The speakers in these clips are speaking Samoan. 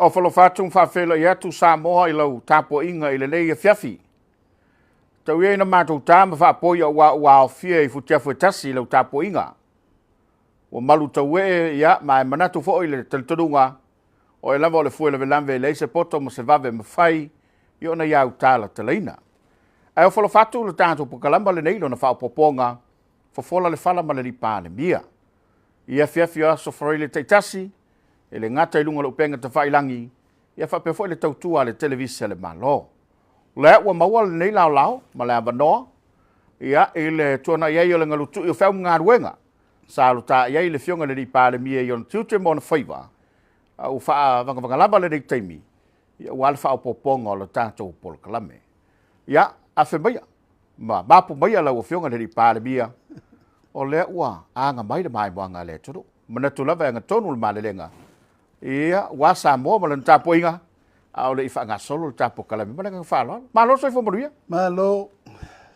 Ofo alofa atu ma faafeiloai atu Samoa i lau tapuaiga i lenei afiafi. Tau ia ina matou ta ma faapoi aua ua aofia i futiafu e tasi i lau tapuaiga. Ua malu tauee ia ma e manatu foi i le talitonuga o oe lava o le fue lavelave e leai se poto ma se vave mafai i ona iau talatalaina. Ae ofo alofa atu le tatou polokalama lenei lona faaopoopoga, fofola le fala ma le alii Palemia. I afiafi o aso Faraile taitasi, e le gata i luga o le upega tafailagi, ia faapea foi le tautua a le televise a le Malo. O lea ua maua lenei laolao ma le avanoa, ia, i le tuanai ai o le galutui o feau ma galuega, sa alotaai ai le Afioga i le alii Palemia i ona tiute ma ona faiva, a ua faavagavaga lava lenei taimi, ia aua le faaopoopoga o le tatou polokalame. Ia, afe maia ma mapu maia lau Afioga i le alii Palemia, o lea ua aga mai le maimoaga a le atunuu. Manatu lava e agatonu le malelega, ia, ua Samoa ma lana tapuaiga, a o le i faagasolo le tatou polokalame. Ma le agaga faaaloalo. Malo le soifua manuia. Malo,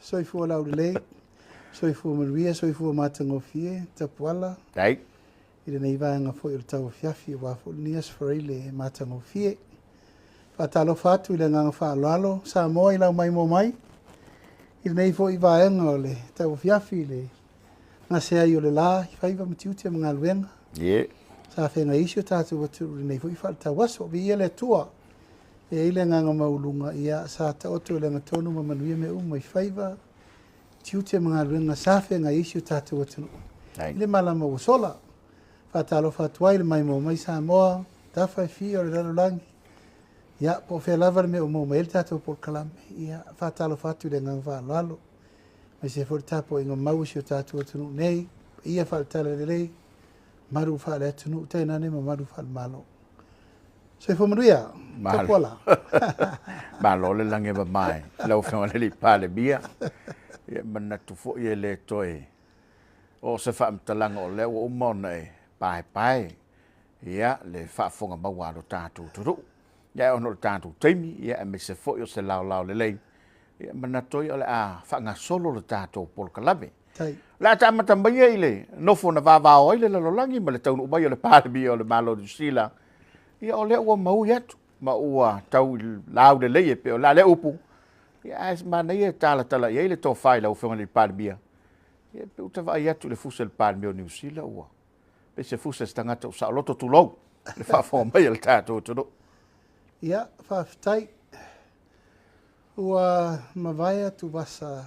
soifua laulelei, soifua manuia, soifua matagofie, Tapuala. Dai. I lenei vaega foi o le tauafiafi, aua foi lenei aso Faraile e matagofie. Faatalofa atu i le agaga faaaloalo, Samoa i lau maimoa mai, i lenei foi vaega o le tauafiafi i le gase ai o le la, i faiva ma tiute ma galuega. Sa feagai ai si o tatou atunuu i lenei foi faaletauaso. Viia le Atua, e i ai le agaga maualuga, ia sa taoto i le agatonu ma manuia mea uma i faiva, tiute ma galuega sa feagai ai si o tatou atunuu i le malama ua sola. Faatalofa atu ai i le maimoa mai Samoa, tafa e fia o le lalolagi, ia po o fea lava le mea o maua mai ai le tatou polokalame, ia faatalofa atu i le agaga faaaloalo, aemaise foi le tapuaiga mau a si o tatou atunuu nei, paia faale-Talalelei, malu faale-atunuu, tainane mamalu faale-Malo. Soifua manuia, Tapuala. Malo le lagi e mamae lau Afioga i le alii Palemia. Ia manatu foi e le toe oo se faamatalaga o lea ua uma ona e paepae ia le faafofoga maua a lo tatou atunuu. Ia ona o le tatou taimi, ia aemaise foi o se laolao lelei, ia manatu ai o le a faagasolo le tatou polokalame. O le a taamata maia i le nofo na vavao ai le lalolagi ma le taunuu mai o le Palemia o le Malo o Niu Sila, ia o lea ua maui atu ma ua tau laulelei e pei o la lea upu, ia ae manaia e talatala i ai le tofa i lau Afioga i le Palemia. Ia pe ua vaai atu i le fusi a le Palemia o Niu Sila ua pei se fusi a se tagata ua saoloto tulou le faafofoga mai a le tatou atunuu. Ia, faafetai. Ua mavae atuvasa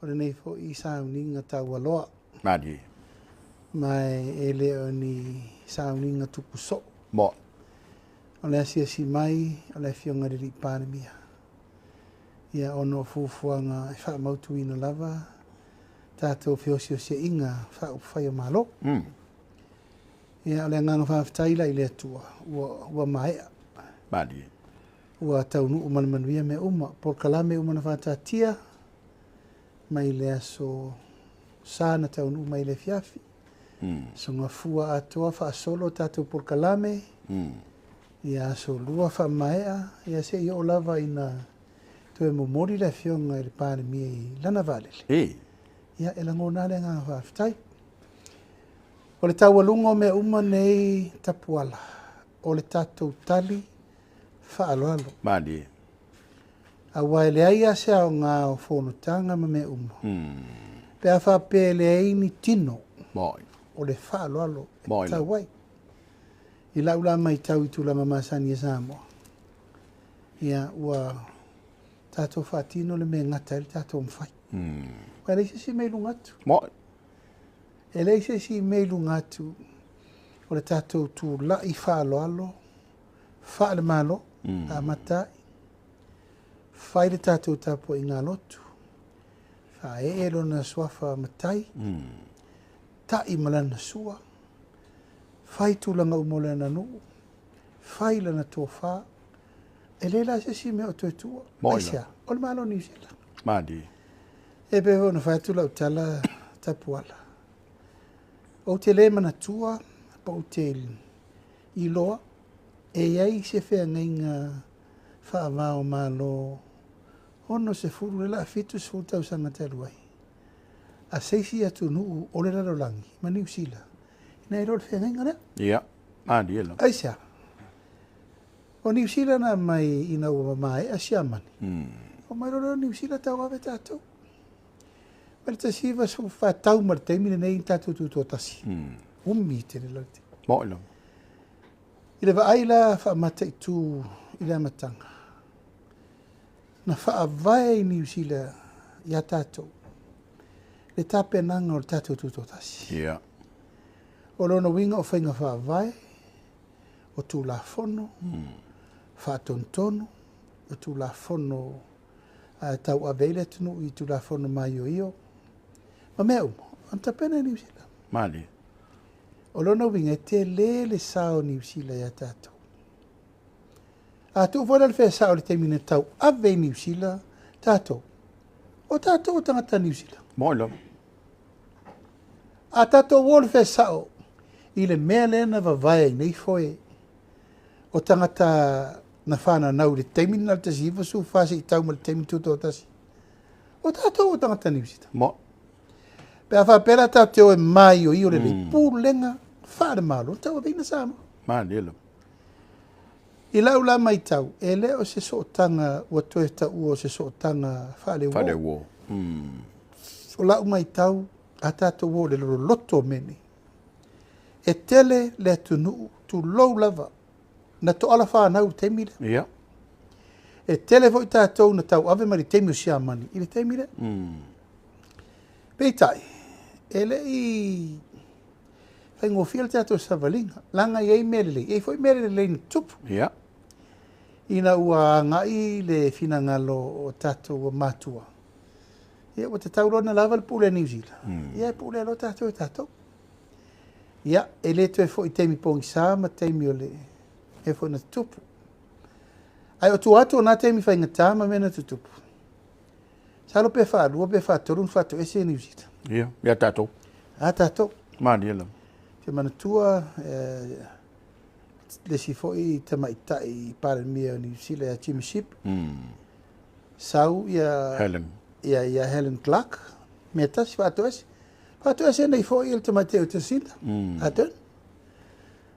o lenei foi sauniga taualoa. Malie. Ma e le o ni sauniga tupu soo. Mo. O le asiasi mai o le Afioga i le alii Palemia. Ia, ona o fuafuaga e faamautuina lava tatou feosiosiaiga faaupufai o Malo. Ia, o le agaga faafetai la i le Atua, ua maea. Malie. Ua taunuu ma le manuia mea uma. Polokalame uma na faataatia mai le aso sa na taunuu mai le afiafi. Aso Gafua atoa faasolo tatou polokalame. Ia aso lua faamaea, ia se i oo lava ina toe momoli le Afioga i le Palemia i lana vaalele. Ia, e lagona le agaga faafetai. O le taualuga o mea uma nei Tapuala, o le tatou tali faaaloalo. Malie. Aua e leai lava se aoga o fonotaga ma mea uma. Pe a faapea e leai ni tino o le faaaloalo e tatau ai. I lau la matau i tulaga masani a Samoa, ia ua tatou faatino le mea e gata ai le tatou mafai. E leai se isi mea i luga atu. E leai se isi mea i luga atu o le tatou tulai faaaloalo, faale-Malo, amata ai, fai le tatou tapuaiga lotu, faaee lona suafa matai, tai ma lana sua, fai tulaga uma o le aganuu, fai lana tofa, e leai la se isi mea o toe tuua. Aisea? O le Malo o Niu Sila. Malie. E pei foi ona fai atu lau tala Tapuala. Ou te le manatua, po ou te iloa, e i ai se feagaiga faava o Malo 60 le la 70 tausaga talu ai, a se isi atunuu o le lalolagi ma Niu Sila, ina e le o le feagaiga lea. Ia, malie la. Aisea? O Niu Sila na aumai ina ua maea Siamani. Omai loa lea o Niu Sila tauave tatou. Mai le 1914 tau ma le taimi lenei na tatou tutoatasi. Umi tele la le taimi. Mo'i lava. I le vaai la faamataitu i le amataga, na faavae i Niu Sila ia tatou le tapenaga o le tatou tutoatasi. O lona uiga o faiga faavae, o Tulafono, faatonutonu, o Tulafono e tauave ai le atunuu i Tulafono maioio, ma mea uma, na tapena e Niu Sila. Malie. O lona uiga e tele le sao o Niu Sila ia tatou. A tuu foi la le feasao i le taimi na tauave i Niu Sila tatou, o tatou o tagata Niu Sila. Mo'i lava. A tatou o le feasao i le mea lea na vavae ai nei foe o tagata na fananau i le taimi lena o le 1914 seia tau ma le taimi tutoatasi, o tatou o tagata Niu Sila. Mo'i. Pe a faapea la tatou te o e maioio lelei, pulega faale-Malo na tauaveina Samoa. Malie lava. I lau la matau, e le o se sootaga ua toe taua o se sootaga faaleuo. Faaleuo. O lau matau, a tatou o i le loloto o mea nei, e tele le atunuu, tulou lava, na toala fanau i le taimi lea. E tele foi tatou na tauave mai le taimi o Siamani i le taimi lea. Peitai, e le i faigofie le tatou savaliga, leaga e i ai mea lelei, e i ai foi mea lelei na tutupu. Ina ua agai le finagalo o tatou matua, ia ua tatau loa ona lava le pule a Niu Sila, ia e pule loa tatou e tatou. Ia, e le toe foi i taimi pogisa ma taimi o le mea foi na tutupu. Ae o tua atu o na taimi faigata ma mea na tutupu, masalo pe faalua pe faatolu na faatoese e Niu Sila. Ia, ia tatou. A tatou. Malie lava. Te manatua le isi foi tamaitai Palemia o Niu Sila ia Jimmy Ship. Sau ia Helen. Ia Helen Clark, mea tasi faatoese. Faatoese nei foi le tamaitai o Jacinda Ardern.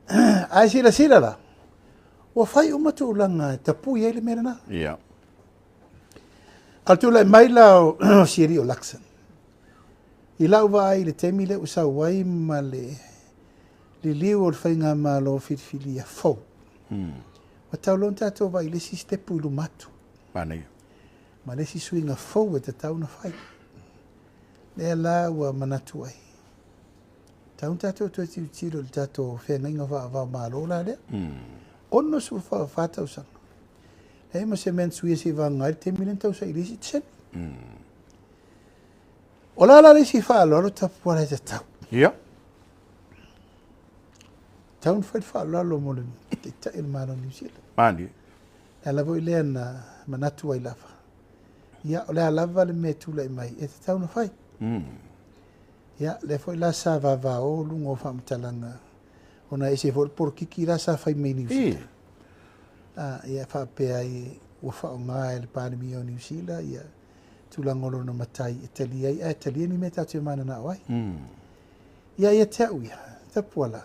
Ae silasila la, ua fai uma tulaga e tapui ai le mea lena. A o le tulai mai la o Sialii o Luxon, i lau vaai i le taimi lea ua sau ai ma le liliu o le faigamalo filifilia fou, ua tau loa ona tatou vaai i le isi stepu i luma atu. Manaia. Ma le isi suiga fou e tatau ona fai. Lea la ua manatu ai, tatau ona tatou toe tilotilo i le tatou feagaiga faava-o-Malo la lea. 64 tausaga. Leai ma se mea na suia seia vagana ai le taimi lea na tausaili ai isi sitiseni. O la la le isi faaaloalo Tapuala e tatau. Tatau ona fai le faaaloalo mo le Taitai o le Malo o Niu Sila. Malie. Le ala foi lea na manatu ai lava. Ia, o le a lava le mea e tulai mai, e tatau ona fai. Ia, lea foi la sa vavao luga o faamatalaga, ona e ese foi le polokiki la sa fai mai i Niu Sila. Ia, faapea ai ua faaaoga e le Palemia o Niu Sila ia tulaga o lona matai e talia ai, ae talia ni mea tatou te mananao ai. Ia, ia te au ia, Tapuala,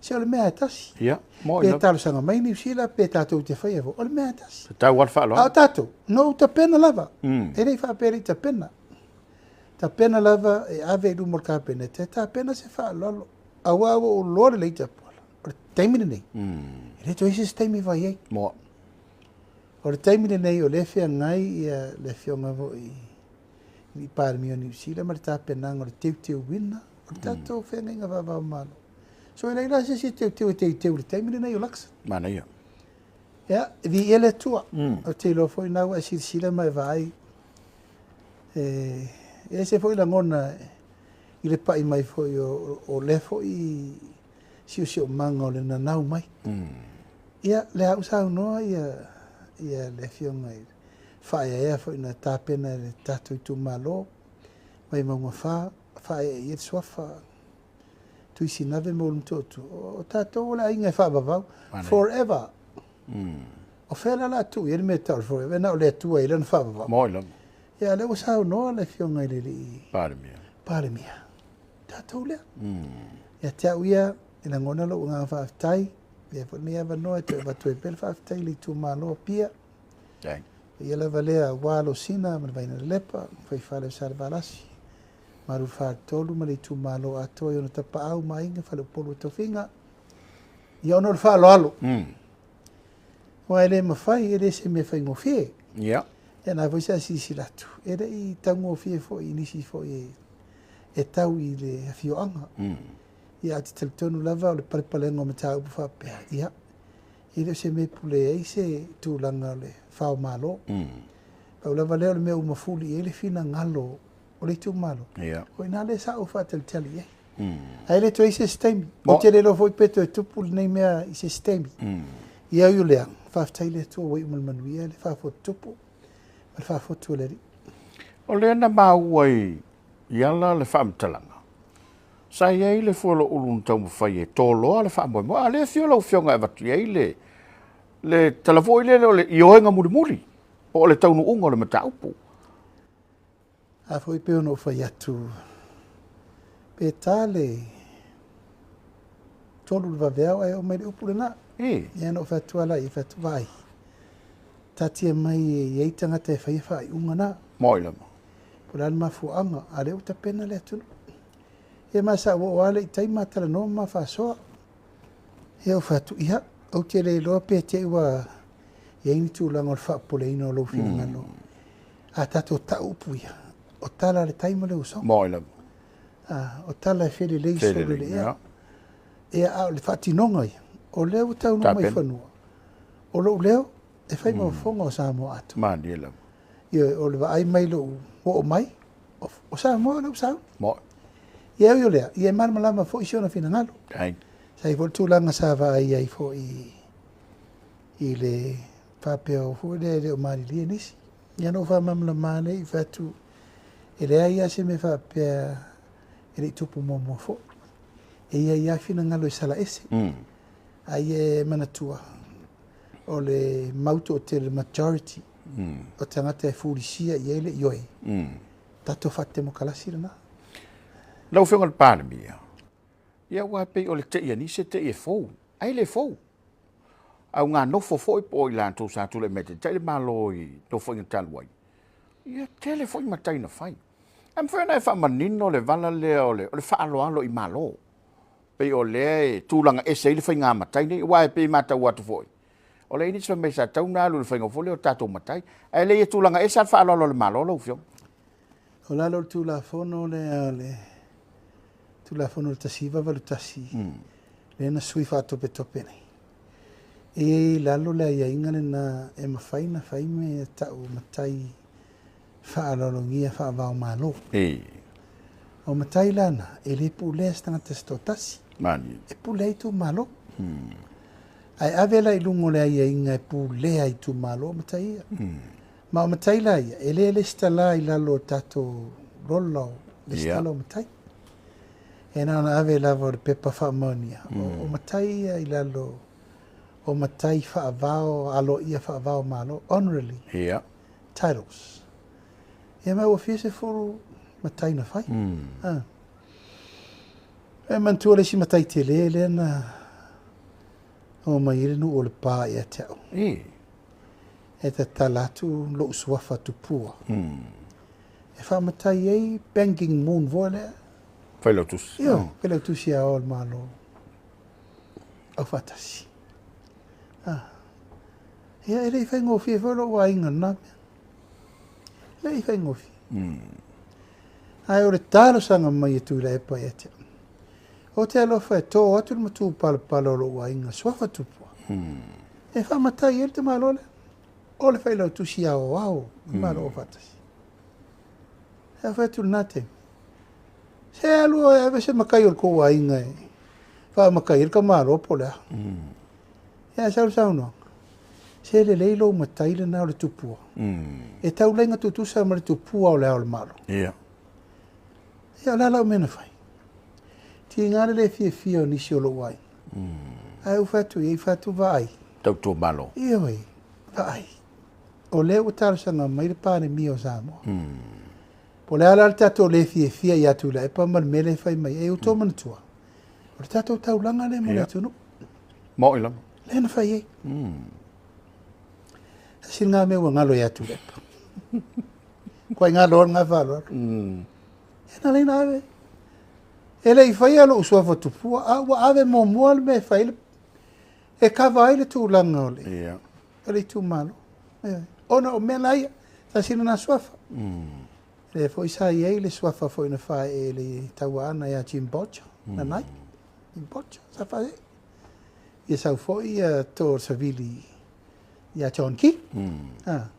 se o le mea e tasi. Ia, mo'i Pe lava. talosaga mai Niu Sila, pe tatou te faia foi, o le mea e tasi. Tatau lava le faaaloalo. A o tatou, na ou tapena lava. E le i faapea e le i tapena. Tapena lava e ave i luma o le Kapeneta, e tapena se faaaloalo. Aua ua ou iloa lelei Tapuala, o le taimi lenei, e le toe i ai se isi taimi e fai ai. Moa. O le taimi lenei o lea e feagai ia le afioga foi i le Palemia o Niu Sila ma le tapenaga o le teuteuina o le tatou feagaiga faava-o-Malo. So e leai la se isi e teuteu e teuteu i le taimi lenei o Luxon. Manaia. Ia, e viia le Atua. Ou te iloa foi na ua e silasila ma e vaai. E ese foi lagona i le pai mai foi o lea foi siosiomaga o le nanau mai. Ia, lea ua saunoa ia le afioga i faaeaea foi na tapena e le tatou itumalo, mai Mauga 4, faaeaea i ai le suafa Tuisinave ma Ulumotootua. O tatou o le aiga e faavavau, forever. O fea la la tuu i ai le mea tau o le forever, na o le Atua i lana faavavau. Mo'i lava. Ia, lea ua saunoa le afioga i le alii Palemia. Palemia. Tatou lea. Ia te au ia, e lagona lou agaga faafetai, Avea foi lenei avanoa e toe avatu ai pea le faafetai i le itumalo o Apia. Ia lava lea aua Alosina ma le Vainalelepa, Faifale o Salevalasi, Malu Faletolu ma le itumalo atoa i ona tapaau ma aiga, Faleupolu o Tofiga. Ia ona o le faaaloalo. Aua e le mafai, e le se mea faigofie. Ia na foi sa silasila atu, e le i taugofie foi i nisi foi e tau i le afioaga. Ia ae ou te talitonu lava o le palepalega o mataupu faapea, ia, e le o se mea e pule ai se tulaga o le faomalo. Pau lava lea o le mea ua mafuli i ai le finagalo o le itumalo, o i ina lea sa ou faatalitali i ai. Ae le toe i ai se isi taimi. Ou te le iloa foi pe toe tupu lenei mea i se isi taimi. Ia ui o lea, faafetai i le Atua ua iu ma le manuia le faafotu tupu ma le faafotu o le Alii. O lea na maua i ala le faamatalaga, sa i ai le fualaulu na taumafai e toloa le faamoemoe, a o lea e afio lau Afioga e avatu i ai le tala foi lele o le ioega mulimuli, po o le taunuuga o le mataupu. A foi pei ona ou fai atu, pe ta le 3 le vaveao ae oo mai le upu lena. Ia na ou fai atu lava lea, fai atu, vaai, taatia mai e i ai tagata e faia faaiuga na. Moi lava. Po o le a le mafuaaga, a o lea ua tapena le atunuu. Ia ma sa ou oo lava lea i tai ma talanoa ma faasoa. Ia ou fai atu, ia, ou te le iloa pe te i ua i ai ni tulaga o le faapopoleina o lou finagalo. A tatou tau upu ia, o tala a le tai ma le usoga. Moi lava. O tala e felelei solo i le ea. Ia, a o le faatinoga ia, o lea ua taunuu mai i fanua, o lou leo e fai ma fofoga o Samoa atoa. Malie lava. Ia, o le vaai mai lou oo mai, o Samoa o lea ua sauni. Moi. Ia, ui o lea, ia e malamalama foi si ona finagalo. Sa i ai foi le tulaga sa vaai ai foi i le faapea foi lea e le o malilie nisi. Ia na ou faamalamalama lea i fai atu, e leai lava se mea faapea e le i tupu muamua foi. E i ai lava finagalo e sala ese. Ai e manatua, o le mau toatele, majority, o tagata e fulisia i ai le ioe. Tatou faatemokalasi lena. Lau Afioga i le Palemia, ia aua pei o le tei a nisi e tei e fou, ae le fou. Au ngā nofo foi po o i latou sa tulai mai taitai le Malo i nofoaiga talu ai, ia tele foi matai na fai. Ae mafai ona e faamanino le vala lea o le faaaloalo i Malo. Pei o lea e tulaga ese ai le faiga matai nei, aua e pei e matau atu foi. O le nisi fai mai sa tau na alu i le faiga foi lea o tatou matai. Ae le ia tulaga ese le faaaloalo a le Malo lau Afioga. O lalo o le Tulafono lea, le Tulafono o le 1981, lea na sui faatopetope nei. E i ai i lalo le aiaiga lena e mafai ona fai mea tau matai faaaloalogia faava-o-Malo. O matai la na, e le pulea se tagata se toatasi. E pulea itumalo. Ae ave la i luga o le aiaiga e pulea itumalo matai ia. Ma o matai la ia, e le lesitala i lalo o tatou lola o lesitala o matai. E na ona ave lava o le pepa faamaonia. O matai ia i lalo o matai faavao, aloaia faavao malo, honorary titles. Ia ma ua fia sefulu matai na fai. E manatua le isi matai tele lea na o mai ai le nuu o le pa ia te au. E tatala atu lou suafa tupua. E faamatai ai Banking Moon foi lea. Failautusi. Io, Failautusi a o le Malo. Au faatasi. Ia, e le i faigofie foi lou aiga na mea. E le i faigofie. Ae o le talosaga mai e Tuilaepa ia te au. O te alofa e tō atu le matupalapala o lou aiga suafa tupua. E faamatai ai le tamaloa lea. O le Failautusi aoao o Malo o faatasi. E fai atu lena taimi. Se alu e ave se matai o le tou aiga e faamatai ai le tamaloa po o le a. Ia sau le saunoaga. Se lelei lou matai lena o le tupua. E taulaiga tutusa ma le tupua o le ao o le Malo. Ia o le a lau mea na fai. Tiga le le fiafia o nisi o lou aiga. Ae ou fai atu i ai, fai atu vaai. Tautua Malo. Ioe, vaai. O lea ua talosaga mai le Palemia o Samoa. Po o le a la le tatou le fiafia ia Tuilaepa ma le mea lea e fai mai ai, e outou manatua, o le tatou taulaga lea mo le atunuu. Maoi lava. Lea na fai ai. Tasi lena mea ua galo ia Tuilaepa. Kuai galo lava lena faaaloalo. Ia na ala ai ona ave. E le i faia lou suafa tupua, a ua ave muamua le mea e fai ai le, e kava ai le tulaga o le, Ia. o le itumalo. Ioe. Ona o mea la ia, tasi lena suafa. Lea foi sa i ai le suafa foi na faaee e le tauaana ia Jim Bolger, Nanai. Jim Bolger, sa faaee. Ia sau foi ia to o le savili ia John Key. Ah.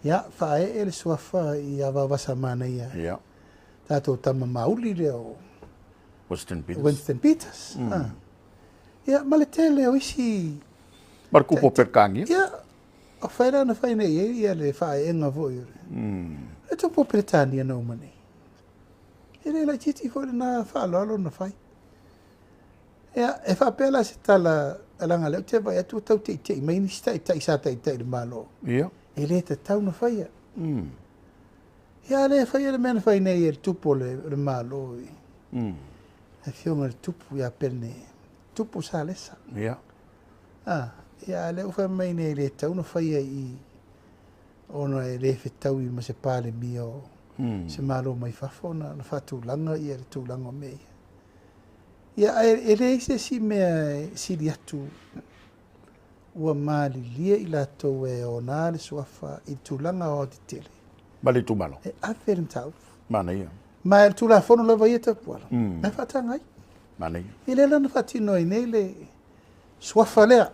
Ia, faaee le suafa ia Vaovasa Manaia. Ia. Tatou tama mauli lea o Winston Peters. Winston Peters. Ah. Ia, ma le tele o isi... Ma le kupu o Peretania. Ia, o fai la na fai nei i ai ia le faaeega foi o le... Le tupu o Peretania na uma nei. E le laitiiti foi lena faaaloalo na fai. Ia, e faapea la se tala, leaga o lea ou te vaai atu ua tau teitei mai nisi taitai sa taitai i le Malo. Ia. E le tatau ona faia. Ia, a le faia le mea na fai nei e le tupu o le, o le Malo, i le afioga i le tupu ia Pene, tupu Salesa. Ia. Ah, ia, a lea ua fai mai nei e le tatau ona faia i i, ona e le fetaui ma se Palemia o se Malo mai fafo ona faatulaga ia le tulaga o mea ia. Ia, ae e leai se isi mea e sili atu ua malilie i latou e ona le suafa i le tulaga aoaotetele. Ma le itumalo. E ave le mataupu. Manaia. Ma o le Tulafono lava ia Tapuala, na e faataga ai. Manaia. Ia lea la na faatino ai nei le suafa lea.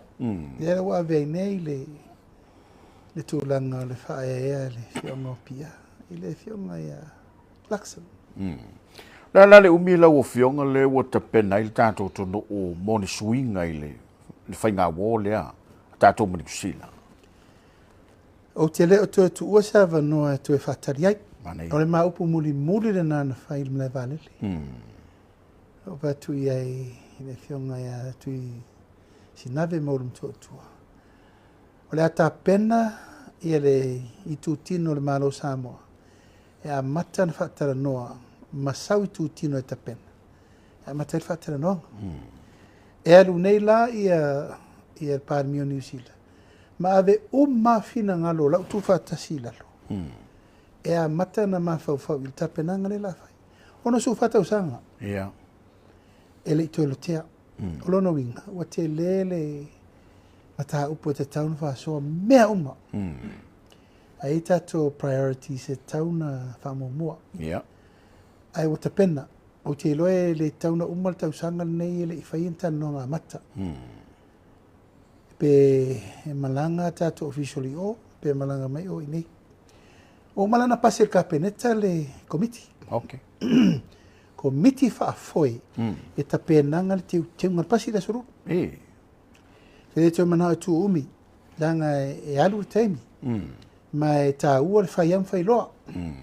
Lea ua ave ai nei le tulaga o le faaeaea i le afioga o Pia, i le afioga ia Luxon. O le a la le umi lau Afioga lea ua tapena ai le tatou atunuu mo ni suiga i le faigauo lea a tatou ma Niu Sila? Ou te le o toe tuua se avanoa e toe faatali ai. Manaia. O le ma upu mulimuli lena na fai i le malae vaalele. Ou fai atu i ai i le afioga ia Tui Sinave ma Ulumotootua. O le a tapena ia le itutino o le Malo o Samoa e amata ona faatalanoa ma sau itutino e tapena, e amata ai le faatalanoaga. E alu nei la ia le Palemia o Niu Sila ma ave uma finagalo o lau tuufaatasi i lalo, e amata ona mafaufau i le tapenaga lea o le a fai. 64 tausaga e le i toe lotea. O lona uiga, ua tele le mataupu e tatau ona faasoa mea uma. Ae i ai tatou priorities e tatau ona faamuamua. Ae ua tapena. Ou te iloa e le tatau ona uma le tausaga lenei e le i faia ni talanoaga amata. Pe e malaga tatou official i o, pe malaga mai o i nei. Ua uma la ona pasi e le Kapeneta le Komiti. Komiti faafoe e tapenaga le teuteuga, le pasi i le aso Lulu. E le toe manao e tuumi, leaga e alu le taimi. Ma e taua le fai lava ma fai loa.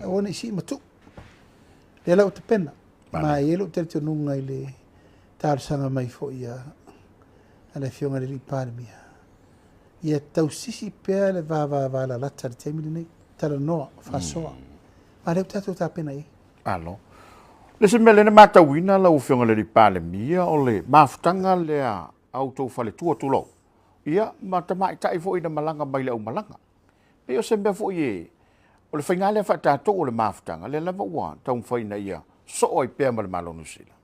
Aua ne i sii ma tuu. Lea la ua tapena. Ma e i ai lou talitonuga i le talosaga mai foi a le afioga i le alii Palemia. Ia tausisi pea le vavavalalata i le taimi lenei. Talanoa, faasoa. Ma lea ua tatou tapena i ai. Alo. Le isi mea lea na matauina lau afioga i le alii Palemia, o le mafutaga lea a outou faletua tulou, ia ma tamaitai foi na malaga mai le aumalaga. Pei o se mea foi e, o le faiga lea faatatou o le mafutaga, lea lava ua taumafai ina ia soo ai pea ma le Malo o Niu Sila.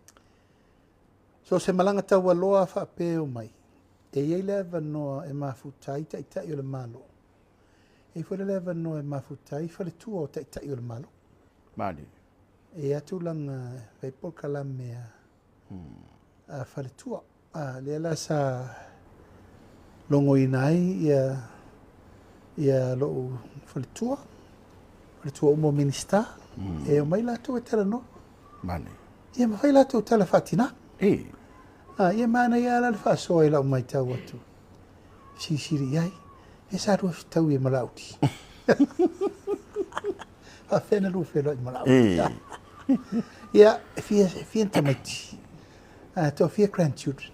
So se malaga taualoa faapea e omai, e i ai le avanoa e mafuta ai taitai o le Malo. E i ai foi le avanoa e mafuta ai faletua o taitai o le Malo. Mali. E i ai tulaga e fai polokalame a faletua. Lea la sa logoina ai ia lou faletua, faletua uma o Minisita, e omai latou e talanoa. Mali. Ia ma fai latou tala faatina. Ia manaia la le faasoa i lau matau atu. Silisili i ai. E sa lua fetaui e Malauli. Faafefea na lua feiloai ma Malauli. Ia, e fia ni tamaiti. Toafia grandchildren.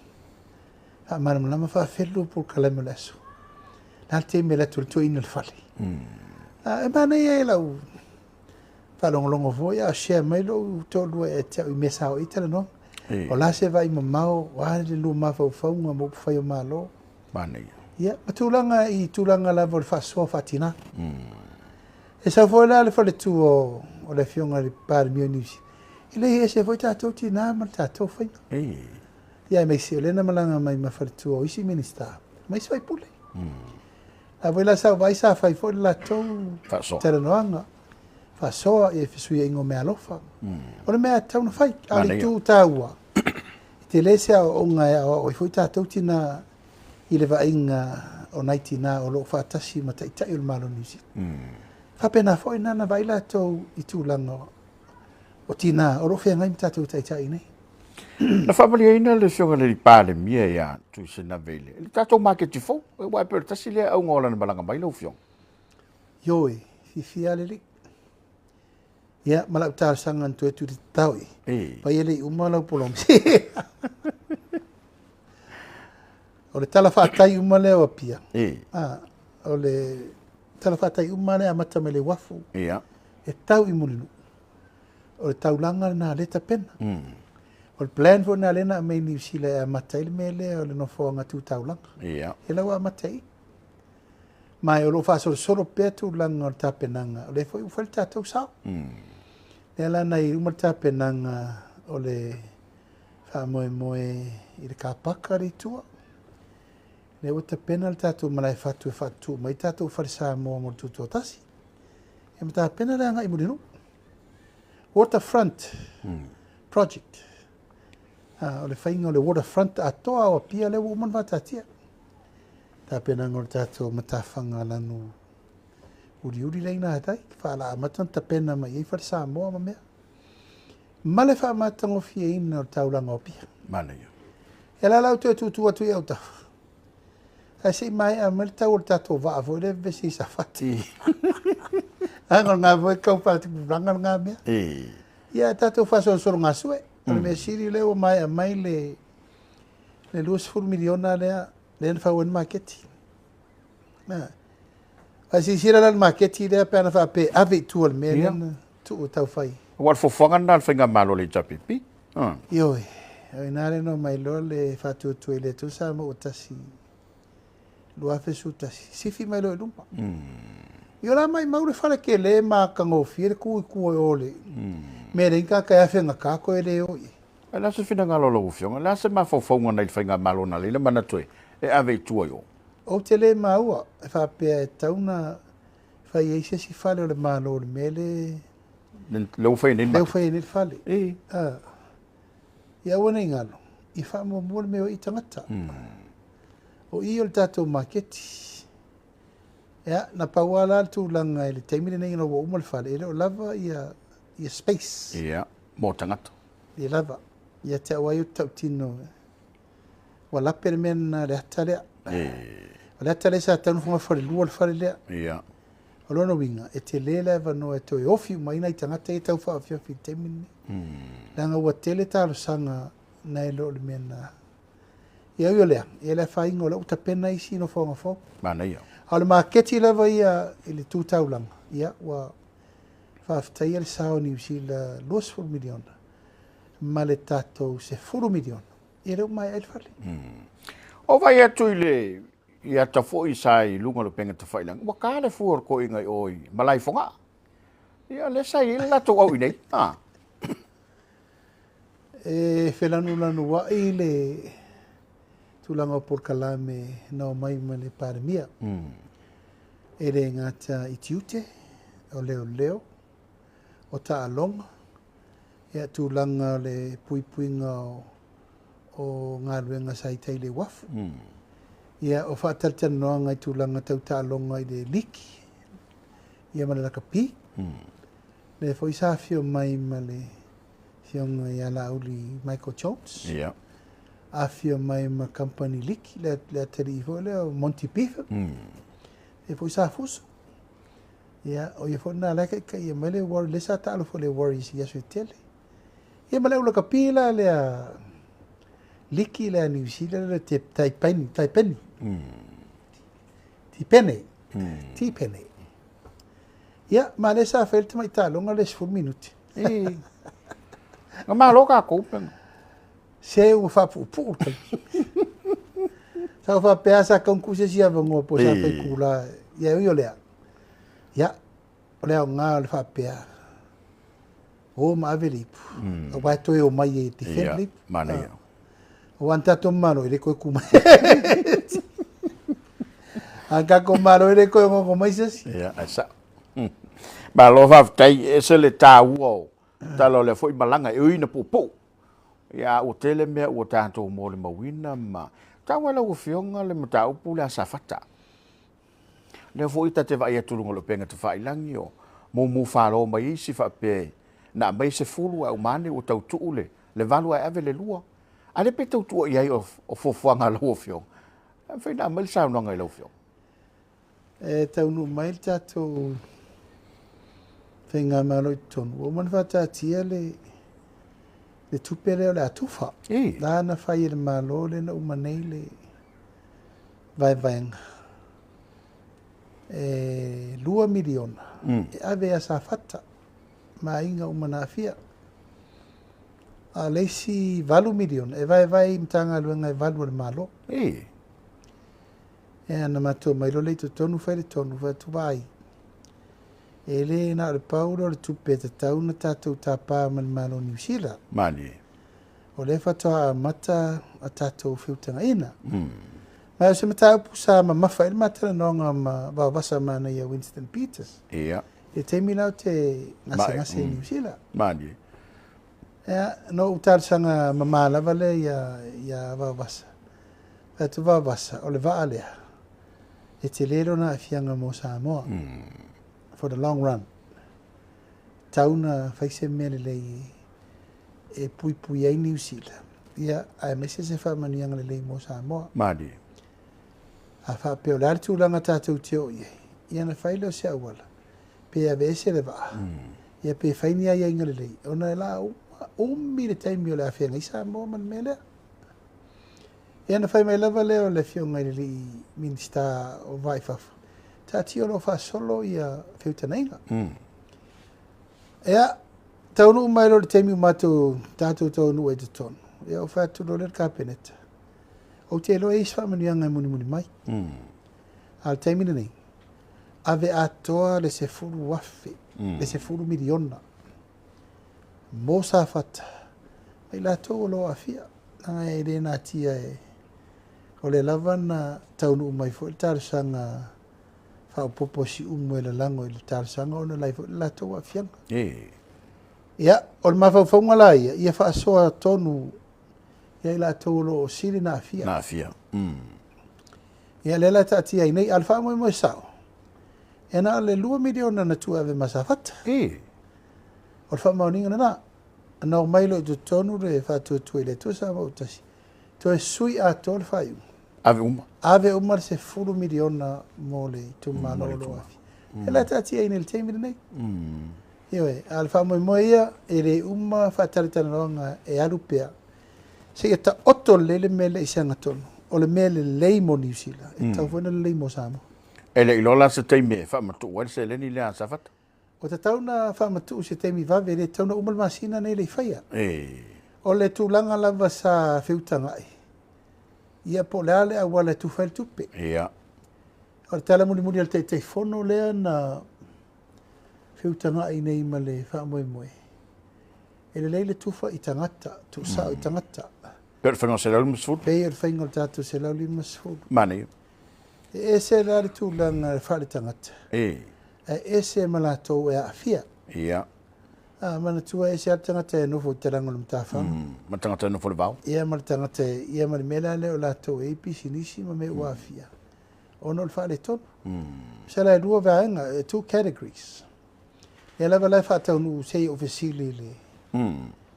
Faamalamalama faafefea le lua polokalame o le aso. Le a le taimi e alu atu ai le toeaina i le fale. E manaia e lau faalogologo foi a o share mai lou toalua ia te au i mea sa oo i ai talanoaga. O le a se vaai mamao, o a le lua mafaufauga ma upufai o Malo. Manaia. Ia, ma tulaga i tulaga lava o le faasoa faatina. E sau foi la le faletua o le Afioga i le Palemia o Niu Sila, e leai e ese foi tatou tina ma le tatou faiga. Ia aemaise o lea na malaga mai ma faletua o isi Minisita ma isi faipule. A foi la sa vaai sa fai foi le latou talanoaga faasoa i fesuiaiga o meaalofa. O le mea e tatau ona fai, a o le itu taua, e tele se aoaoga e aoao ai foi tatou tina i le vaaiga o nai tina o lo o faatasi ma taitai o le Malo o Niu Sila. Faapena foi na na vaai latou i tulaga o tina o lo o feagai ma tatou taitai nei. Na faamalieina le Afioga i le Palemia ia Tuisanave i le tatou maketi fou, aua e pei o le tasi lea auga o lana malaga mai lau Afioga. Ioe, fiafia lava le alii. Ia, ma lau talosaga na toe tulitatao i ai, pai e le i uma lau polomisi. O le tala faatai uma lea o Apia, o le tala faatai uma lea e amata mai le uafu, e tau i Mulinuu. O le taulaga lena lea e tapena. O le plan foi lena lea na aumai i Niu Sila e amata ai le mea lea o le nofoaga tu taulaga. Ia la ua amata i i. Ma o lo o faasolosolo pea tulaga o le tapenaga, o lea foi ua fai le tatou sao. Lea la na i uma le tapenaga o le faamoemoe i le kapaka le itua. Lea ua tapena le tatou malae fatu e faatutu mai tatou fale Samoa mo le tutoatasi. E ma tapena le agai Mulinuu. Waterfront Project. O le faiga o le waterfront atoa o Apia lea ua uma ona faataatia. Tapenaga o le tatou matafaga lanu uliuli lea i gatai, faalaamata ona tapena mai ai fale Samoa ma mea. Ma le faamatagofieina o le taulaga o Apia. Manaia. E la lau toe tutu atu i autafa. Ae se i maea mai le tau o le tatou vaa foi lea vevesi i Safata. Leaga o lena foi e tau faatupulaga lena mea. Ia tatou faasolosolo gasue. O le mea sili lea ua maea mai le 20 miliona lea lea na fau ai le maketi. Ae silasila la i le maketi lea pe ana faapea e ave i tua i le mea lea na tuu e tau fai. Aua o le fuafuaga lena a le Faigamalo a le HRPP. Ioe, o i ina lea na omai loa le faatuatua i le Atua Samoa ua tasi 2011, sifi mai loa i luma. Ia o la maimau le fale tele ma matagofie le tu i tua i o le mea e leai ni tagata e afegata toe le o i ai. Ae o le a se finagalo o lau Afioga? O le a se mafaufauga nai le Faigamalo na alai le manatu e ave i tua i o? Ou te le maua e faapea e tatau ona fai ai se isi fale o le Malo i le mea lea Lea ua fai ai nei le lea ua fai ai nei le fale. Ia aua ne i galo, ia faamuamua le mea o i tagata. O i o le tatou maketi. Ia, na pau lava la le tulaga i le taimi lenei ina ua uma le fale, e le o lava ia, ia space. Ia, mo tagata. Le lava. Ia te au ai ou te tautino, ua lape le mea lena le ata lea. O le ata lea sa tatau ona fogafalelua le fale lea. O lona uiga, e tele le avanoa e toe ofi uma ai nai tagata ia e tau faaofiofi i le taimi lenei. Leaga ua tele talosaga nai lo le mea na... Ia ui o lea, ia le afaina o lea ua tapena isi nofoaga fou. Manaia. A o le maketi lava ia i le tu taulaga, ia ua faafetaia le sao o Niu Sila 20 miliona ma le tatou 10 miliona. Ia lea ua maea ai le fale. O vaai atu i le i ata foi sa i luga o le upega tafailagi, ua ta le fua o le toeaina i o i Malaefogaa. Ia lea sa i ai le latou au i inei. E felanulanuai le tulaga o polokalame na omai ma le Palemia. E le gata i tiute, o leoleo, o taaloga, ia tulaga o le puipuiga o galuega sa i tai i le uafu. Ia o faatalatalanoaga i tulaga tau taaloga i le liki, ia ma le lakapi. Lea foi sa afio mai ma le afioga ia Laauli Michael Jones. Afio mai ma company liki, le atalii foi lea o Monty Beaver. Lea foi sa fusu. Ia, o ia foi lena la e taitaia mai le Warriors, lea sa taalo foi le Warriors i aso e tele. Ia ma le au lakapi la lea liki lea New Zealand le te Taipeni, Taipeni. Tipene. Tipene. Ia, ma lea sa fai le tamai taaloga le 10 minute. Na malo tatou pena. Se ua faapuupuu le taimi. Sa ou faapea sa tatau ona tuu se isi avanoa po o sa fai itula. Ia e ui o lea, ia, o le aoga o le faapea, o ma ave le ipu, aua e toe omai e defend le ipu. Manaia. Aua a na tatou malo, e le toe tu mai. A na tatou malo, e le toe onoono mai se isi. Ia, ae sao. Malo faafetai, e ese le taua o tala o lea foi malaga e ui ina puupuu. Ia, a ua tele mea ua tatou molimauina ma taua e lau Afioga le mataupu lea a Safata. Lea foi ta te vaai atu i luga o le upega tafailagi o mumu falo mai isi faapea na aumai e 10 ae uma ane ua tau tuu le 8 ae ave le 2. A lea pe tau tua i ai o fuafuaga a lau Afioga? E mafai ona aumai le saunoaga i lau Afioga? E taunuu mai le tatou faigamalo i totonu, ua uma ona faataatia le tupe lea o le a tufa. La na fai e le Malo lea na uma nei le vaevaega e $2 miliona e ave ia Safata ma aiga uma na aafia. A o le isi $8 miliona e vaevae i Matagaluega e 8 a le Malo. Ia na matou omai loa lea i totonu fai le tonu, fai atu, vaai, e le na o le pau lea o le tupe e tatau ona tatou tapa ma le Malo o Niu Sila. Malie. O lea faatoa amata a tatou feutagaina. Ma o se mataupu sa mamafa ai le ma talanoaga ma vaovasa manaia Winston Peters. I le taimi la o te gasegase i Niu Sila. Malie. Ia, na ou talosaga mama lava lea ia vaovasa. Fai atu vaovasa, o le vaa lea, e tele lona aafiaga mo Samoa. For the long run. Tau na fai se mea lelei e puipui ai Niu Sila. Ia, aemaise se faamanuiaga lelei mo Samoa. Malie. A faapea o le a le tulaga tatou te oo i ai, ia na fai lea o se auala, pe aveese le vaa, ia pe fai ni aiaiga lelei, ona e la umi le taimi o le a feagai Samoa ma le mea lea. Ia na fai mai lava lea o le afioga i le alii Minisita o Vaa i Fafo, taatia o lo o faasolo ia feutagaiga. Ia, taunuu mai loa i le taimi ua matou tatou taunuu ai i totonu, ia ou fai atu loa lea i le Kapeneta, ou te iloa e i ai se faamanuiaga e mulimuli mai. A o le taimi lenei, ave atoa le 10,000, le 10 miliona mo Safata, ma i latou o lo o aafia. Leaga e le natia e, o lea lava na taunuu mai foi le talosaga faaopoopo a Siumu e lalago i le talosaga ona o la e i ai foi le latou aafiaga. Ia, o le mafaufauga la ia, ia faasoa tonu ia i latou o lo o sili na aafia. Na aafia. Ia, lea la e taatia ai nei, a o le faamoemoe sao, e na o le $2 miliona na tuu e ave ma Safata. O le faamaoniga lena. Na omai loa i totonu le faatuatua i le Atua Samoa ua tasi, toe sui atoa le faaiuga. Ave uma. Ave uma le 10 miliona mo le itumalo o lo o aafia. E la e taatia ai nei i le taimi lenei. Ioe, a o le faamoemoe ia, e le uma faatalatalanoaga e alu pea, seia taoto lelei le mea lea i se agatonu. O le mea lelei mo Niu Sila, e tatau foi ona lelei mo Samoa. E le i iloa la se taimi e faamatuu ai le seleni lea a Safata? Ua tatau ona faamatuu se taimi vave, e le tatau ona uma le masina nei le i faia. O le tulaga lava sa feutagai, ia po o le a le auala e tufa ai le tupe. O le tala mulimuli a le Taitaifono lea na feutagai nei ma le faamoemoe, e lelei le tufa i tagata, tuusao i tagata. Pei o le faiga o le 150? Pei o le faiga o le tatou 150. Manaia. E ese la le tulaga faaletagata, ae ese ma latou e aafia. A manatua e ese lava le tagata e nofo i talaga o le matafaga. Ma le tagata e nofo i le vao. Ia ma le tagata e, ia ma le mea la lea o latou e i ai pisinisi ma mea ua aafia ona o le faaletonu. Masalo e lua vaega, two categories. Ia lava la e faataunuu se i ou fesili i le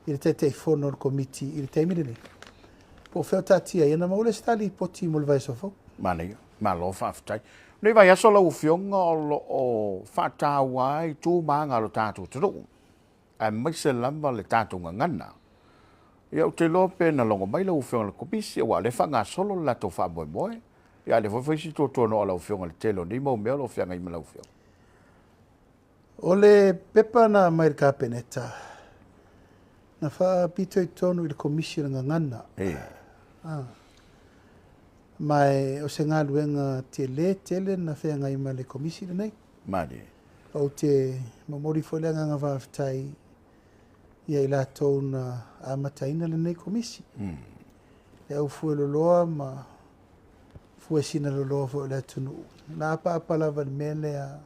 i le Taitaifono o le Komiti i le taimi lenei, po o fea o taatia ai, ona maua lea o se ta lipoti mo le vaiaso fou. Manaia. Malo faafetai. Lenei vaiaso lau Afioga o lo o faataua ai tu ma aga o lo tatou atunuu, aemaise lava le tatou gagana. Ia ou te iloa pe na logo mai lau Afioga i le Komisi, aua o lea e faagasolo le latou faamoemoe. Ia a o lea foi e fai si tuatuanoa o lau Afioga i le tele o nei mau mea o lo o feagai ma lau Afioga. O le pepa na aumai i le Kapeneta, Na faapitoitonu i le Komisi o le Gagana. Ah. Ma e o se galuega tele tele na feagai ma le Komisi lenei. Malie. Ou te momoli foi le agaga faafetai ia i latou na amataina lenei Komisi. Le au fueloloa ma fuesina loloa foi o le atunuu. Na apaapa lava i le mea lea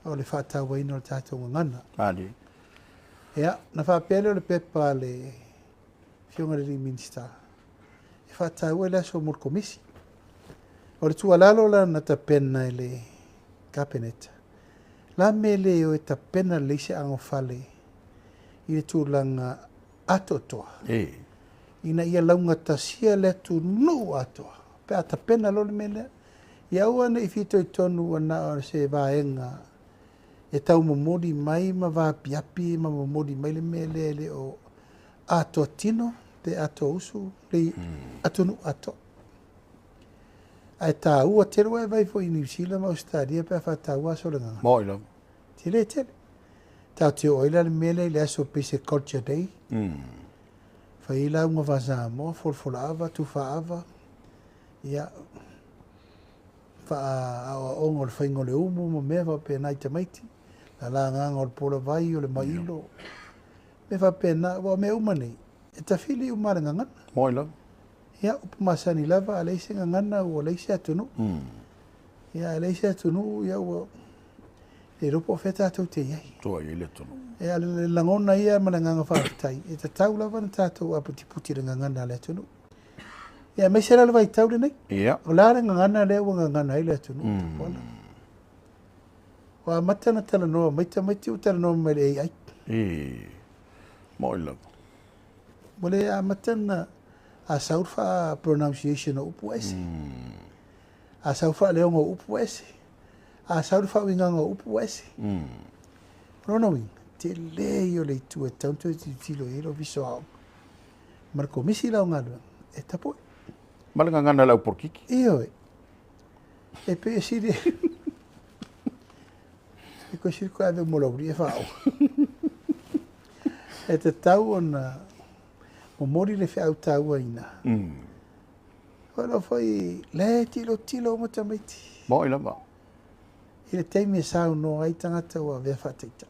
o le faatauaina o le tatou gagana. Malie. Ia, na faapea lea o le pepa a le Afioga i le alii Minisita, e faataua le aso mo le Komisi. O le tuualalo la na tapena e le Kapeneta, la mea le o e tapena lelei se anofale i le tulaga atoatoa. Ina ia laugatasia le atunuu atoa, pe a tapena loa le mea lea. Ia aua ne i fitoitonu ua na o se vaega e taumomoli mai ma vaapiapi ma momoli mai le mea lea e le o atoa tino pe atoa usu le atunuu atoa. Ae taua tele, ua e vaai foi i Niu Sila ma Ausetalia pe a faataua aso o le gagana. Moi lava. Tele tele. Tatou te oo ai la le mea lea i le aso pei se Culture Day. Fai ai lauga faa-Samoa, folafolaava, tufaava, ia, faaaoaoga o le faiga o le umu ma mea faapena i tamaiti, lalagaga o le polavai, o le mailo, mea faapena. Aua o mea uma nei, e tafili uma lava le gagana. Moi lava. Ia, upu masani lava, a leai se gagana ua leai se atunuu. Ia, a leai se atunuu, ia ua le iloa po o fea tatou te i ai. Tua i ai le atunuu. Ia, le lagona ia ma le agaga faafetai, e tatau lava ona tatou aputiputi i le gagana a le atunuu. Ia, aemaise la le vaitau lenei. O le a le gagana lea ua gagana ai le atunuu, Tupuola? Ua amata ona talanoa mai tamaiti ua talanoa mai i le AI. Moi lava. Ua le amata ona a sau le faa-pronunciation o upu ua ese. A sau faaleoga o upu ua ese. A sau le faauigaga o upu ua ese. O lona uiga, tele ia o le itu e tatau ona toe tilotilo i ai le Ofisa o Aoga ma le Komisi la o Galuega e tapue. Ma le gagana a le au polokiki. Ioe. E pei e sili e koe sili koe ave mo lau e faaoga. E tatau ona momoli le feau taua i ina. O lo foi le tilotilo uma tamaiti. Moi lava. I le taimi e saunoa ai tagata ua avea faataitai.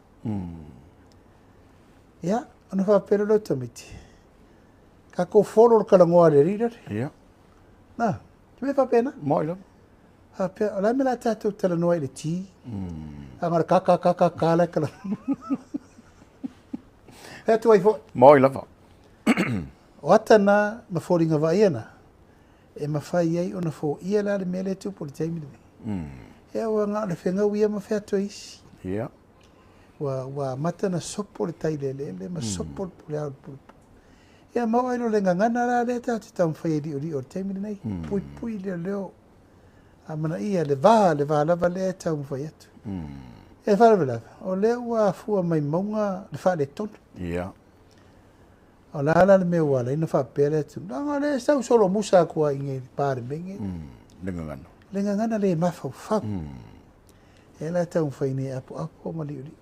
Ia, ona faapea lea o tamaiti, tatou follow le talanoa a le alii lale. Na, te mea faapena. Moi lava. Faapea, o le a mea la tatou talanoa i le T? A o le ka ka ka ka ka la talanoa. E atu ai foi. Moi lava. O ata na ma foliga vaaia na, e mafai ai ona foia la le mea lea e tupu i le taimi lenei. Ia ua na o le fegau ia ma feato isi. Ua amata na sopo le tai le eleele ma sopo le pule ao le pulepu. Ia ma oo ai loa le gagana la lea tatou te taumafai e liolio i le taimi lenei. Puipui leoleo amanaia le va, le va lava lea e taumafai atu. E faalavelave, o lea ua afua mai mauga le faaletonu. O la la le mea ua ala ai ona faapea le atunuu. Leaga o lea e sau solomusa atu lava i inei i le Palemene. Le gagana. Le gagana le mafaufau. E la taumafai nei e apoapo ma liolio.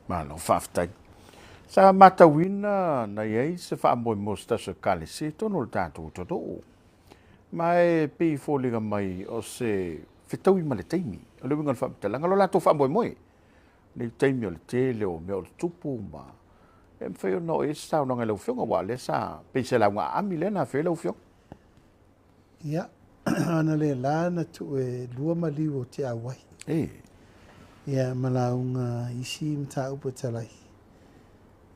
Malo, faafetai. Sa matauina na i ai se faamoemoe o se tasi o Ekalesia i totonu o le tatou atunuu. Ma e pei e foliga mai o se fetaui ma le taimi. O le uiga o le faamatalaga, lo latou faamoemoe. Nei taimi o le tele o mea o le tupu ma e mafai ona oo i ai se saunoaga i lau Afioga, aua o lea sa pei se lauga aami lea na afio ai lau Afioga. Ia, ana le la na tuu e lua maliu o te auai. Ia, ma lauga isi mataupu e talai.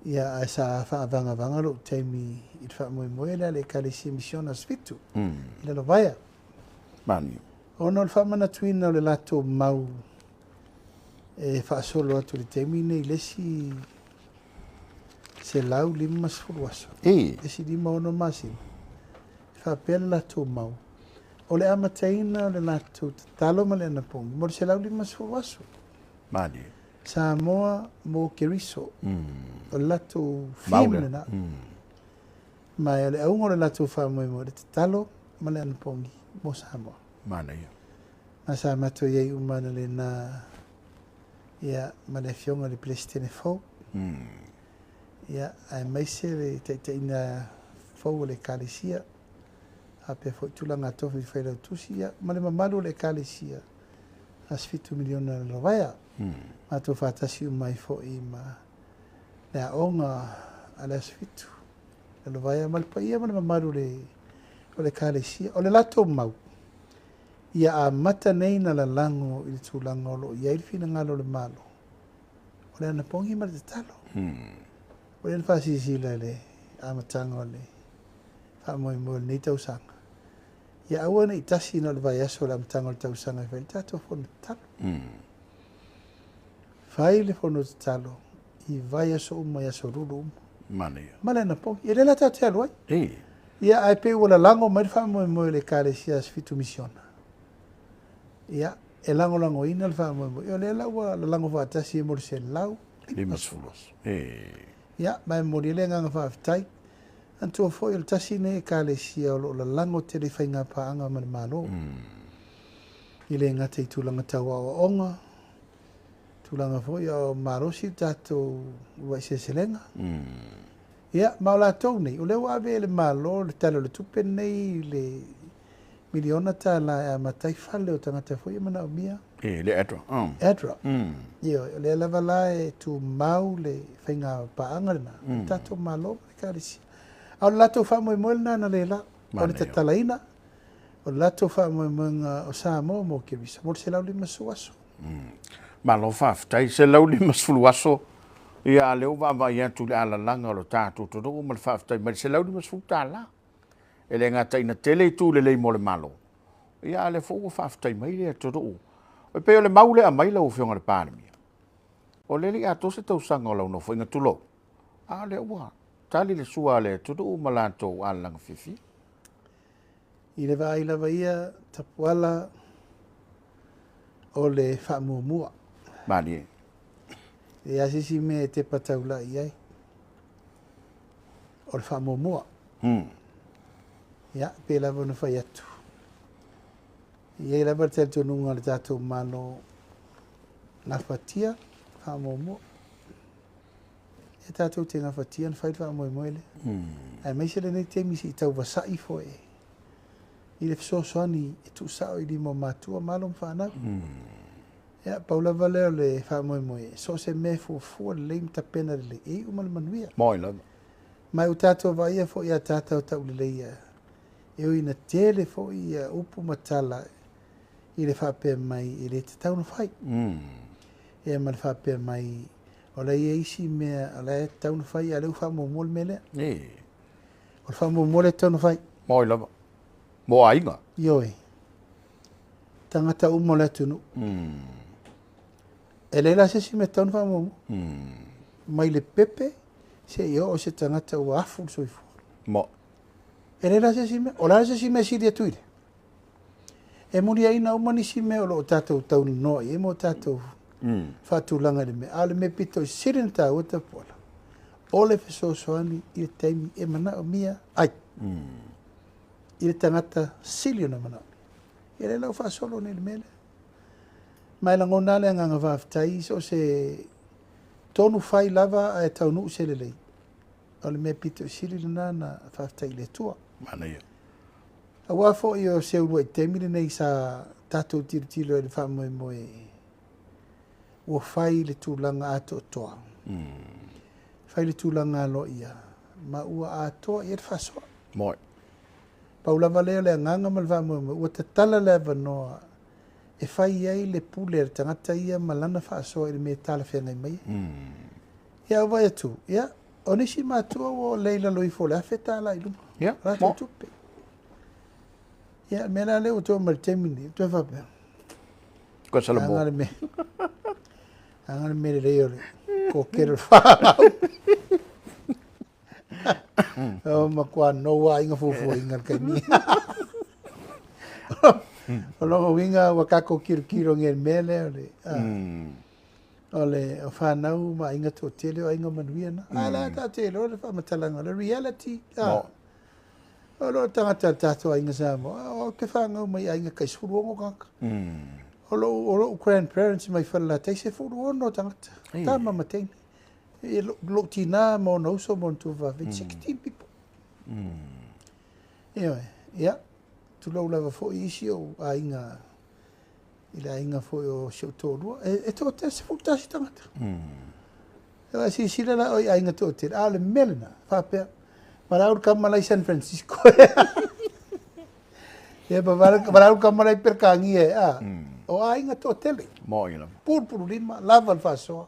Ia, ae sa faavagavaga lou taimi i le faamoemoe lea a le Ekalesia Misiona Aso Fitu, i Lalovaea. Manu. Ona o le faamanatuina o le latou mau e faasolo atu i le taimi nei i le isi 150 aso. Le isi 56 masina. E faapea le latou mau, o le amataina o le latou tatalo ma le anapogi mo le 150 aso. Malie. Samoa mo Keriso. O le latou theme lena. Ma o le auga o le latou faamoemoe, le tatalo ma le anapogi mo Samoa. Manaia. Ma sa matou i ai uma ana lena, ia, ma le Afioga i le Peresetene fou. Ia, aemaise le taitaiga fou o le Ekalesia, faapea foi tulaga tofi i Failautusi, ia, ma le mamalu o le Ekalesia Aso Fitu Miliona Lalovaea. Matou faatasi uma ai foi ma le aoga a le Aso Fitu Lalovaea ma le paia ma le mamalu o le o le Ekalesia. O le latou mau, ia amata nei na lalago i le tulaga o lo o i ai le finagalo o le Malo, o le anapogi ma le tatalo. Ua i ai le faasilasila i le amataga o le faamoemoe o lenei tausaga, ia aua ne i tasi na o le vaiaso o le amataga o le tausaga e fai ai le tatou fono tatalo. Fai le fono tatalo i vaiaso uma, i aso lulu uma. Manaia. Ma le anapogi. Ia lea la tatou te alu ai. Ei. Ia, ae pei ua lalago mai le faamoemoe o le Ekalesia Aso Fitu Misiona. Ia, e lagolagoina le faamoemoe. Ia o lea la ua lalago faatasi ai mo le 150 aso. Ei. Ia, ma e momoli ai le agaga faafetai. Manatua foi o le tasi lenei Ekalesia o lo o lalago tele i faiga paaga ma le Malo. E le gata i tulaga tau aoaoga, tulaga foi a o malosi le tatou uluai seleselega. Ia, ma o latou nei, o lea ua ave e le Malo le Tala o le Tupe lenei le miliona tala e amata ai fale o tagata foi e manaomia. E, le ADRA. ADRA. Ioe, o lea lava la e tumau le faiga paaga lena, le tatou Malo ma le Ekalesia. A o le latou faamoemoe lena na le la, o le tatalaina o le latou faamoemoega o Samoa mo Keriso mo le 150 aso. Malo faafetai, 150 aso, ia a lea ua vaavaai atu i le alalaga o le tatou atunuu ma le faafetai mai le $150. E le gata ina tele itu lelei mo le Malo, ia a lea foi ua faafetai mai le atunuu. E pei o le mau lea aumai lau Afioga i le Palemia, o lea e le i atoa se tausaga o lau nofoaiga, tulou, a o lea ua tali le sua a le atunuu ma latou alalaga fiafia. I le vaai lava ia Tapuala o le faamuamua. Malie. E leai lava se isi mea e tepa taulai i ai. O le faamuamua. Ia, pei lava ona fai atu. E i ai lava le talitonuga o le tatou Malo, gafatia faamuamua. E tatou te gafatia ona fai le faamoemoe lea. Aemaise lenei taimi se i tau vasa'i foi i le fesoasoani e tuusao i lima o matua ma alo ma fanau. Ia, pau lava lea o le faamoemoe, so o se mea e fuafua lelei ma tapena lelei, e iu ma le manuia. Moi lava. Ma ua tatou vaaia foi ia tatou tauleleia, e ui ina tele foi ia upu ma tala i le faapea mai e le tatau ona fai. Ia ma le faapea mai o la e i ai isi mea o la e tatau ona fai, a o lea ua faamuamua le mea lea. O le faamuamua lea e tatau ona fai. Moi lava. Mo aiga. Ioe. Tagata uma o le atunuu. E leai la se isi mea e tatau ona faamuamua. Mai le pepe seia oo i se tagata ua afu le soifua. Mo. E leai la se isi mea. O le a se isi mea e sili atu i lea? E muliaina uma nisi mea o lo o tatou taunanoa i ai ma o tatou faatulaga i le mea. A o le mea pito i sili ona taua Tapuala, o le fesoasoani i le taimi e manaomia ai. I le tagata sili ona manaomia. Ia lea la ua faasolo nei i le mea lea. Ma e lagona lava le agaga faafetai i so o se tonu fai lava ae taunuu se lelei. O le mea pito i sili lena na faafetai i le Atua. Manaia. Aua foi o se uluai taimi lenei sa tatou tilotilo ai i le faamoemoe ua fai le tulaga atoatoa, fai le tulaga aloaia ma ua atoa i ai le faasoa. Moi. Pau lava lea o le agaga ma le faamoemoe, ua tatala le avanoa e fai ai le pule a le tagata ia ma lana faasoa i le mea e talafeagai mai ai. Ia, vaai atu, ia, o nisi matua ua le i lalo ifo o le $1,000 i luga. Ia, latou tupe. Ia, le mea la lea ua toe mai le taimi lenei, toe faapea. Koe Salamo. Aga le mea. Aga le mea lelei o le kokele o le whānau. O matua noa aiga fuafuaina le taimi. O lona uiga ua tatou tilotilo nei i le mea lea o le o le o fanau ma aiga toatele o aiga manuia na. A o le a tatou te iloa le faamatalaga o le reality. O loo tagata o le tatou aiga Samoa, ou te fanau mai aiga tai 16 tagata. O lou grandparents mai Falelatai, 16 tagata, tama ma teine. E lou tinā ma ona uso ma ona tuafafine, 16 people. Ioe, ia, tulou lava foi isi ou aiga i le aiga foi o si ou toalua, e toatele, 11 tagata. E silasila la oe i aiga toatele, a o le mea lena, faapea, valaau le tama la i San Francisco. Ia, valaau le tama la i Peretania, a, o aiga toatele. Moni lava. Pulupululima, lava le faasoa.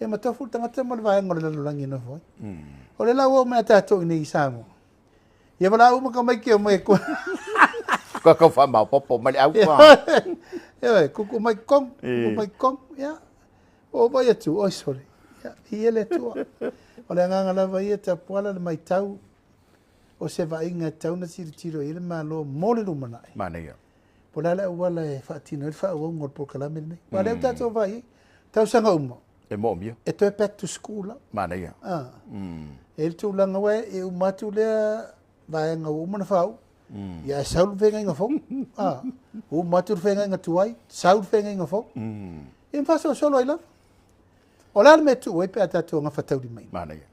Ia ma tofu le tagata ma le vaega o le lalolagi e nofo ai. O lea la ua oo mai ia tatou i inei i Samoa. Ia valaau uma tamaiti e omai e Kua kau whaamaopopo mai le au kua. Ioe, kuku mai kong, kuku mai kong, ia. Ua ou vaai atu, oi sole, ia, viia le Atua. O le agaga lava ia Tapuala le matau o se vaaiga e tatau ona tilotilo i ai le Malo mo le lumanai. Manaia. Po o le a le auala e faatino ai le faaauauga o le polokalame lenei. Aua o lea ua tatou vaai i ai, tausaga uma. E moomia. E toe back to school lava. Manaia. E i ai le tulaga aua e uma atu lea vaega ua uma ona faauu, ia ae sau le feagaiga fou. Uma atu le feagaiga tuai, sau le feagaiga fou. Ia ma faasolosolo ai lava. O le a le mea e tuu ai pe a tatou gafataulimaina? Manaia.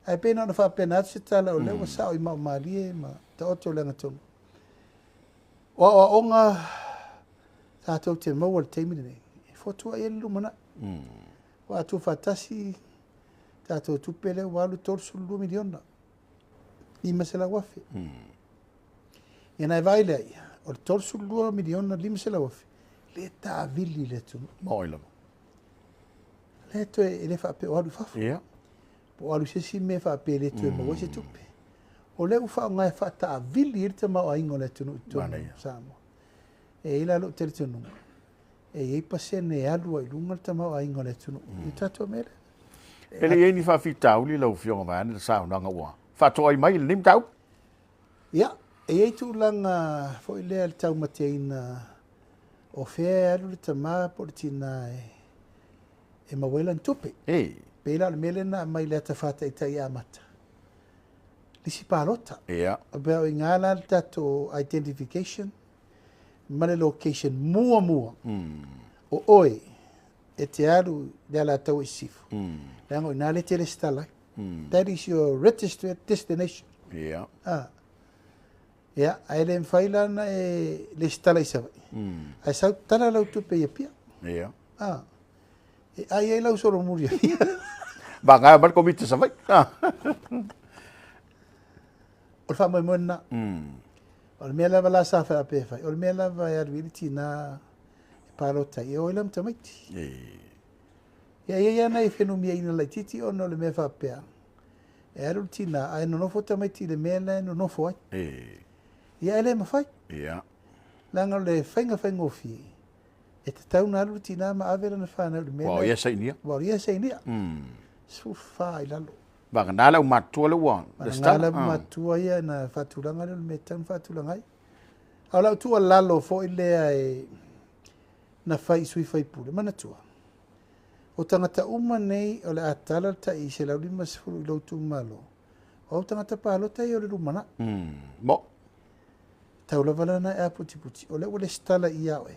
Ae pei na ona faapena atu se tala o lea ua sao i maomalie ma taoto le agatonu. O aoaoga tatou te maua i le taimi lenei, e fotuai ai le lumanai. Ua tuufaatasi tatou tupe lea ua alu 32 miliona, 500,000. Ia na e vaai lea ia, o le 32 miliona 500,000, le taavili i le atunuu. Moni lava. Le toe, e le faapea o alu i fafo. Po o alu i se isi mea faapea e le toe maua ai se tupe. O lea ua faaaoga e faataavili ai le tamaoaiga o le atunuu i totonu o Samoa. E i ai la lou talitonuga, e i ai pasene e alu ai i luga le tamaoaiga o le atunuu i le tatou mea lea. E le i i ai ni faafitauli lau Afioga vaeane le saunoaga ua faatoai mai i lenei mataupu? Ia, e i ai tulaga foi lea i le taumateina o fea e alu le tama po o le tina e maua ai lana tupe. Pei la o le mea lea na aumai i le ata faataitai e amata, lisi palota. O pei o i ina la le tatou identification ma le location muamua o oe e te alu i le Alataua i Sisifo, leaga o i ina lea e te resitala ai. That is your registered destination. Ia, ae le mafai la ona e resitala i Savaii, ae sau tala lau tupe i Apia. E ai ai lau solomuli i Apia. Vagaea mai le Komiti o Savaii. O le faamoemoe lena. O le mea lava la sa faapea e fai, o le mea lava e alu i ai le tina e palota ai, e o ai lana tamaiti. Ia, e i ai lava nai fenumiaiga laitiiti ona o le mea faapea, e alu le tina ae nonofo tamaiti i le mea la e nonofo ai. Ia, e le mafai. Leaga o le faiga faigofie, e tatau ona alu le tina ma ave lana fanau i le mea Ua o ia sainia. Ua o ia sainia. 14 i lalo. Vagana le aumatutua lea ua resitala. Vagana le aumatutua ia na faatulaga lea o le mea e tatau ona faatulaga ai. A o lau tuualalo foi lea e na fai i sui faipule, manatua, o tagata uma nei o le a tala le tai 150 i lou itumalo, o au tagata palota ia o le lumanai. Mo. Tau lava la na e aputiputi, o lea ua lesitala ia oe.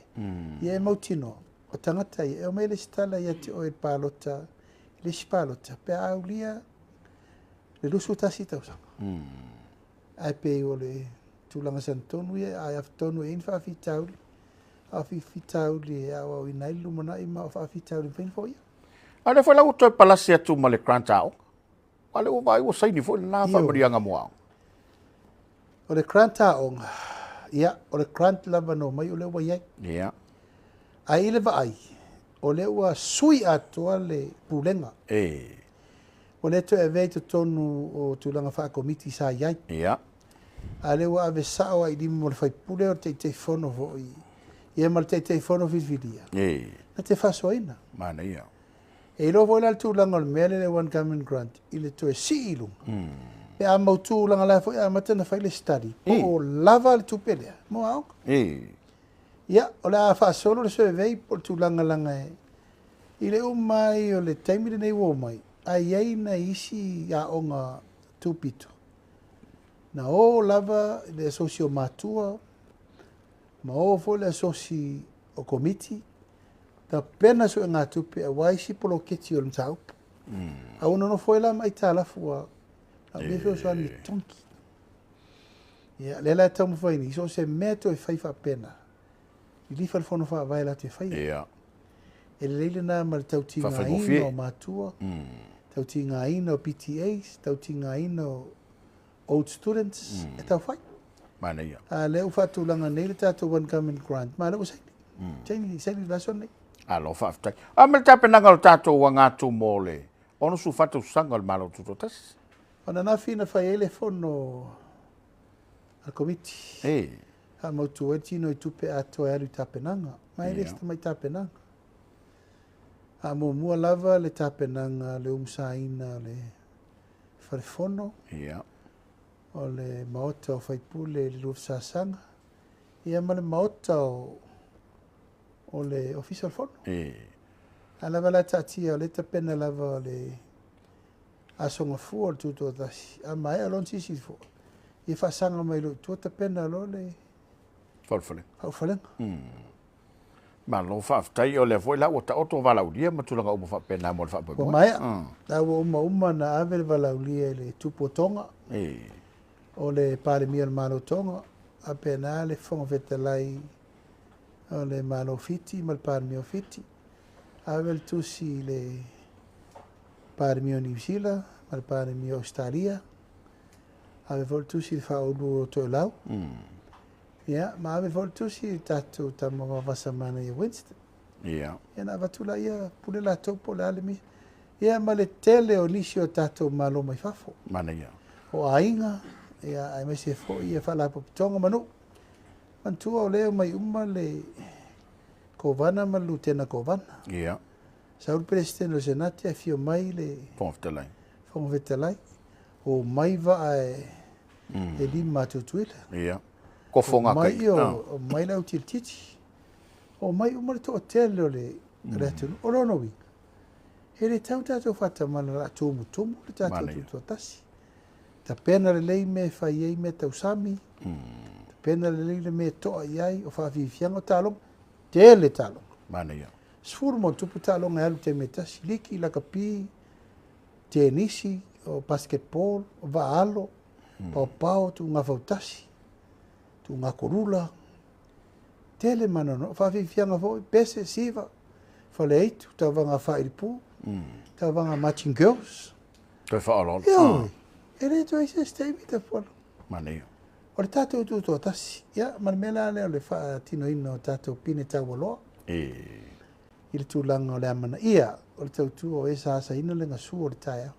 Ia e mautinoa, o tagata ia, e omai e lesitala ia te oe i le palota, i le isi palota, pe a aulia le 21 tausaga. Ae pei o le tulaga sagatonu ia, ae tonu e i ai ni faafitauli, a o faafitauli e aoaoina ai le lumanai ma o faafitauli e mafai ona foia. A o lea foi la ua toe palasi atu ma le grant aoga. A o lea ua vaai ua saini foi lena faamanuiaga mo aoga. O le grant aoga, ia, o le grant lava na omai o lea ua i ai. Ae i le vaai, o lea ua sui atoa le pulega. Ua le toe avea i totonu o tulaga faakomiti sa i ai. A o lea ua ave sao lava i lima o le faipule o le Taitaifono foi, ia ma le Taitaifono filifilia, na te faasoaina. Manaia. E iloa foi la le tulaga o le mea lea le One Government Grant i le toe sii i luga. Pe a mautu leaga la foi e amata ona fai le study po o lava le tupe lea mo aoga. Ia, o le a faasolo le survey po o le tulaga leaga e i le uma ai o le taimi lenei ua omai, ae i ai nai isi aoga tupito na o lava i le asosi o matua ma o foi le asosi o komiti tapena suegatupe aua isi poloketi o le mataupu. A ua nonofo ai la ma aitalafu ua manaomia le fesoasoani e totogi. Ia, lea la e taumafai nei, so o se mea e toe fai faapena, lilifa le Fono Faavae latou te faia. E lelei lena ma le tautigaina o matua, tautigaina o PTAs, tautigaina o old students, e tau fai. Manaia. A lea ua faatulaga nei le tatou One Government Grant, ma lea ua saini. Saini, saini le aso nei. Alo, faafetai. A ma le tapenaga o le tatou agatu mo le 64 tausaga o le Malo Tutoatasi. O ananafi na fai ai le fono a le Komiti. Faamautu ai le tino i tupe atoa e alu i tapenaga. Ma e le se tamai tapenaga. A muamua lava le tapenaga le umusaina o le falefono, o le maota o faipule i le lua fesasaga, ia ma le maota o le Ofisa o le Fono. A lava la taatia o le tapena lava o le aso gafua o le tutoatasi, a maea loa ona silasila foi, ia faasaga mai loa i tua tapena loa le faaulufalega. Malo faafetai, o lea foi la ua taoto valaaulia ma tulaga uma faapena mo le faamoemoe. Ua maea. La ua uma uma na ave le valaaulia i le Tupu o Toga, o le Palemia o le Malo o Toga, faapena le Fofoga Fetalai o le Malo o Fiti ma le Palemia o Fiti. Ave le tusi i le Palemia o Niu Sila ma le Palemia o Ausetalia. Ave foi le tusi i le Faaulu o Toelau. Ia, ma ave foi le tusi i le tatou tama vavasa manaia Winston. Ia, na avatu laia pule latou po o le a le mea. Ia, ma le tele o nisi o tatou malo mai fafo. Manaia. O aiga, ia, aemaise foi ia faalapotopotoga ma nuu. Manatua o lea mai uma le Kovana ma le Lutena Kovana. Sau le Peresetene o le Senate, afio mai le Fofoga Fetalai. Fofoga Fetalai. O mai vaa e lima a Tutuila. Kofoga kai. O mai le autilititi. O mai uma le toatele o le atunuu. O lona uiga, e le tau tatou faatamala o le a tumutumu le tatou tutoatasi. Tapena lelei mea e fai ai mea tausami, tapena lelei le mea e toa i ai, o faafiafiaga o taaloga, tele taaloga. Manaia. 10 ma tupu taaloga e alu taimi e tasi, liki, lakapi, tenisi, o basketball, o vaalo, paopao, tuuga fautasi, tuuga kolula, tele manono. Faafiafiaga foi, pese, siva, faleaitu, tauvaga faailipu, tauvaga marching girls. Toe faaoloolo. Ioe, e le toe se taimi tapuala. Manaia. O le tatou tutoatasi, ia, ma le mea la lea o le faatinoina o tatou pine taualoa. I le tulaga o le amanaia, o le tautua o e sa asaina le gasu o le taeao.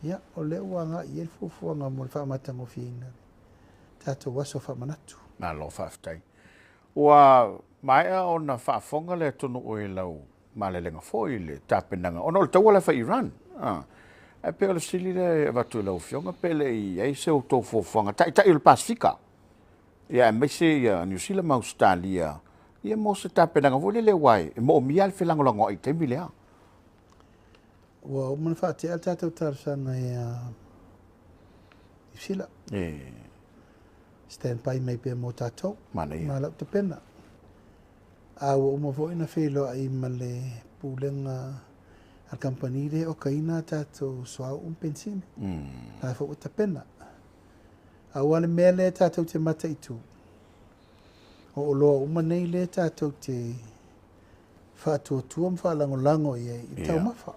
Ia, o lea ua agai i ai le fuafuaga mo le faamatagofieina tatou aso faamanatu. Malo faafetai. Ua maea ona faafofoga le atunuu i lau malelega foi i le tapenaga, ona o le taua la fai Iran. Ae pei o le fesili lea e avatu i lau afioga, pe le i ai se outou fuafuaga taitai o le Pasifika, ia aemaise ia Niu Sila ma Ausetalia, ia mo se tapenaga foi lele ua e moomia le felagolagoai i taimi lea. Ua uma ona faatea le tatou talosaga ia Niu Sila. Stand by mai pea mo tatou. Manaia. Ma lau tapena. A ua uma foi na feiloai ma le pulega a le kamupani lea e okaina tatou suauu ma penisini. La foi ua tapena. Aua le mea lea tatou te mataitu, o oloa uma nei lea tatou te faatuatua ma faalagolago i ai i taumafa.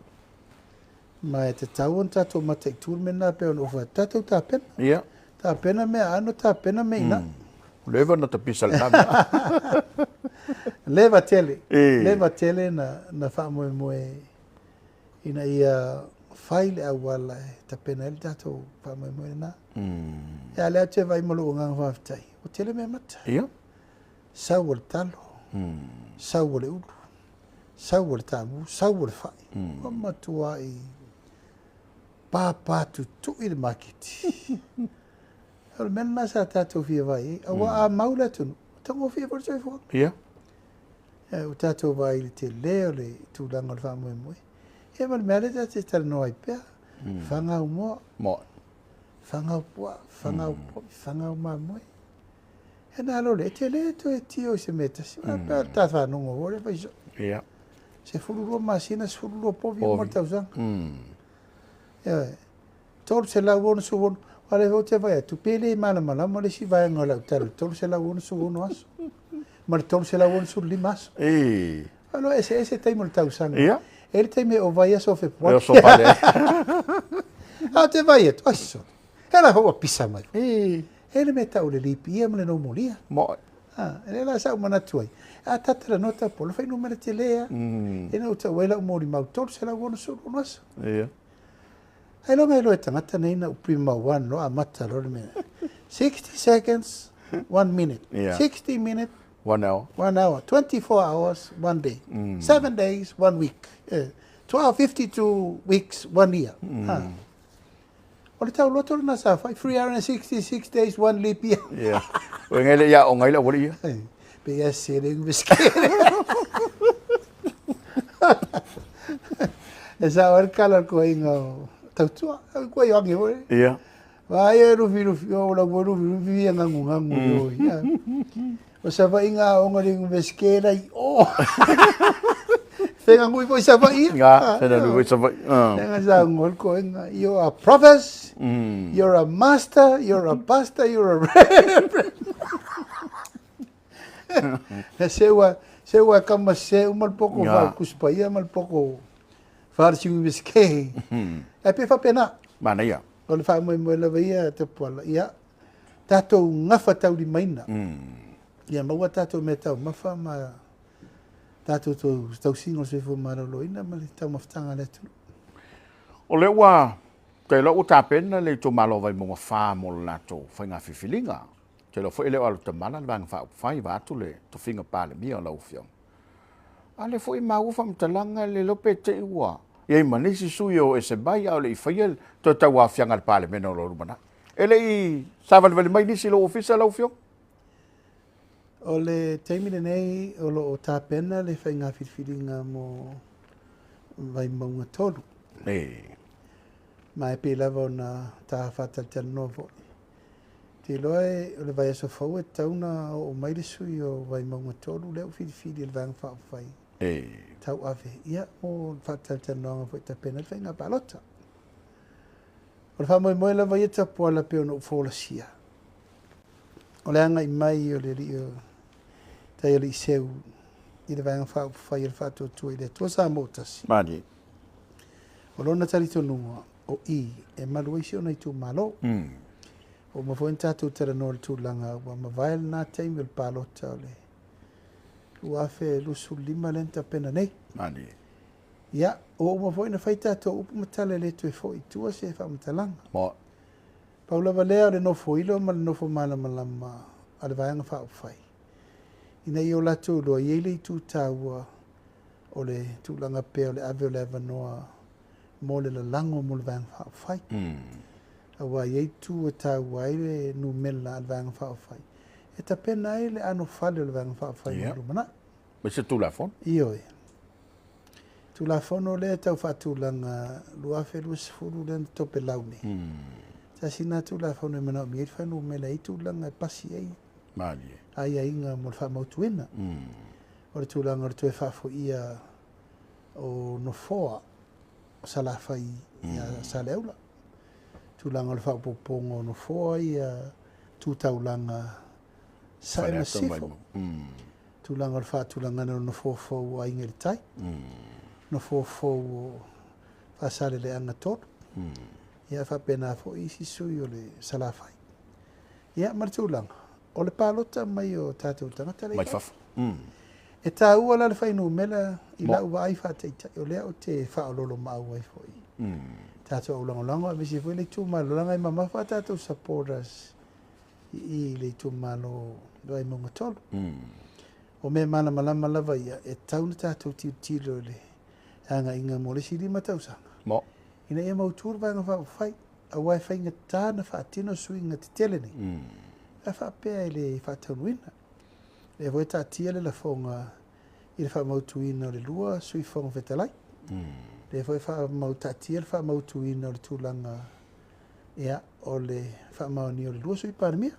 Ma e tatau ona tatou mataitu le mea lena pei ona ou fai atu, tatou tapena. Tapena mea ano, tapena mea ina. Leva na tapisa le tama. Leva tele. Leva tele na faamoemoe ina ia fai le auala e tapena ai le tatou faamoemoe lena. Ia lea te vai ma lou agaga faafetai, ua tele mea mata. Sau o le talo, sau o le ulu, sau o le tamu, sau o le fai. Ua matuai pāpātutui le maketi. O le mea lena sa tatou fia vai ai. Aua a mau le atunuu, taugofie foi le soifuaga. Ua tatou vaai i le tele o le tulaga o le faamoemoe. Ia ma le mea lea tatou te talanoa ai pea. Fagau moa, fagau puaa, fagau povi, fagau mamoe. E nā lole, e te le toe tio i se mea tasi. Mm. Pea ta whanongo hore whai so. 12 masina, 12 povi uma le tausaga. Ioe. 366. Aua o lea foi ou te vaai atu, pe le malamalama le isi vaega o lau tala i le 366 aso ma le 365 aso. Aua e eseese taimi o le tausaga. E i ai le taimi e ova ai aso o Fepuari. Ae ou te vaai atu, ai sole, he la foi ua pisa mai. E i ai le mea e tau o le leap year ma le normal year. E lea la sa ou manatu ai, a ta talanoa taupou, o le fuainumera tele lava. Ina ua tau ai lau molimau 366 aso. Ailoga iloa e tagata nei na ou primau one loa amata loa le mea. 60 seconds, 1 minute. 60 minute, 1 hour. 1 hour. 24 hours, 1 day. 7 days, 1 week. 12, 52 weeks, 1 year. O le tauloto lena sa fai, 366 days, 1 leap year. O ngai le ia o ngai le awali ia. Pe ia se le ngiskere. E sa o kala ko inga o tautua, ko i angi hoi. Vai e rufi rufi o la ko rufi rufi ia ngangu ngangu yo. O sa va inga o ngai ngiskere i o. Fenga ngui foi sa va ia. Nga, fenga ngui foi sa va. Fenga sa ngol ko inga you are a prophet, you're a master, you're a pastor, you're a reverend. Se ua se ua kama se uma le poko fa kuspa ia ma le poko fa le siui meske. E pe faapena. Manaia. O le faamoemoe lava ia te puala. Ia, tatou gafa taulimaina. Ia maua tatou mea taumafa ma tatou tausiga o le soifua maloloina ma le taumafataga a le atunuu. O lea ua te iloa ua tapena le itumalo o Vaimauga 4 mo le latou faiga filifiliga. Te iloa foi e le o alu tamala le Vaega Faaupufai vaeatu le tofiga Palemia o lau Afioga. A lea foi e maua faamatalaga le iloa pe te i ua i ai ma nisi sui o ese mai a o le i faia le toe tauaofiaga a le Palemene o lo o lumanai. E le i savalivali mai nisi i lou ofisa lau Afioga? O le taimi lenei o lo o tapena le faiga filifiliga mo Vaimauga 3. Ma e pei lava ona ta faatalatalanoa foi. Te iloa e o le vaiaso fou e tatau ona oo mai le sui o Vaimauga 3 lea ua filifili e le Vaega Faaupufai Tauave ia mo le faatalatalanoaga foi e tapena ai le faiga palota. O le faamoemoe lava ia Tapuala pei ona ou folasia. O le agai mai o le alii o Taialii Seu i le Vaega Faaupufai o le Faatuatua i le Atua Samoa Tasi. O lona talitonuga o i e malu ai si ona itumalo. Ua uma foi ona tatou talanoa i le tulaga ua mavae lena taimi o le palota o le 2025 lea na tapena nei. Ia, ua uma foi ona fai tatou upu ma tala e le toe foi i tua se faamatalaga. Pau lava lea o le nofo ilo ma le nofo malamalama a le Vaega Faaupufai. Ina ia o latou iloa, e i ai le itu taua o le tulaga pea o le ave o le avanoa mo le lalago mo le Vaega Faaupufai. Aua e i ai tu e taua ai le numera a le Vaega Faaupufai. E tapena ai le anofale o le Vaega Faaupufai mo le lumanai. Ma se Tulafono? Ioe. Tulafono lea e tau faatulaga 2020 lea na topelau nei. Tasi lena Tulafono e manaomia ai le fuainumera e i ai tulaga e pasi ai aiaiga mo le faamautuina. O le tulaga o le toe faafoia o nofoa o Salafai ia Saleaula. Tulaga o le faaopoopoga o nofoa ia tu taulaga Sae ma Sifo. Tulaga o le faatulagaga o nofoa fou o Aiga i le Tai. Nofoa fou o Faasaleleaga 3. Ia faapena foi isi sui o le Salafai. Ia ma le tulaga o le palota mai o tatou tagata le Mai fafo. E taua la le fuainumera i lau vaai faataitai o lea ou te faaololo maau ai foi. Tatou aulagolago aemaise foi le itumalo leaga e mamafa tatou supporters i le itumalo Vaimauga 3. O mea malamalama lava ia e tatau ona tatou tilotilo i le agaiga mo le isi 5 tausaga. Ina ia mautu le Vaega Faaupufai, aua e faigata ona faatino suiga tetele nei. E faapea e le faataunuina. Lea foi e taatia le lafoga i le faamautuina o le 2 sui Fofoga Fetalai. Lea foi e taatia le faamautuina o le tulaga ia, o le faamaonia o le 2 sui Palemia.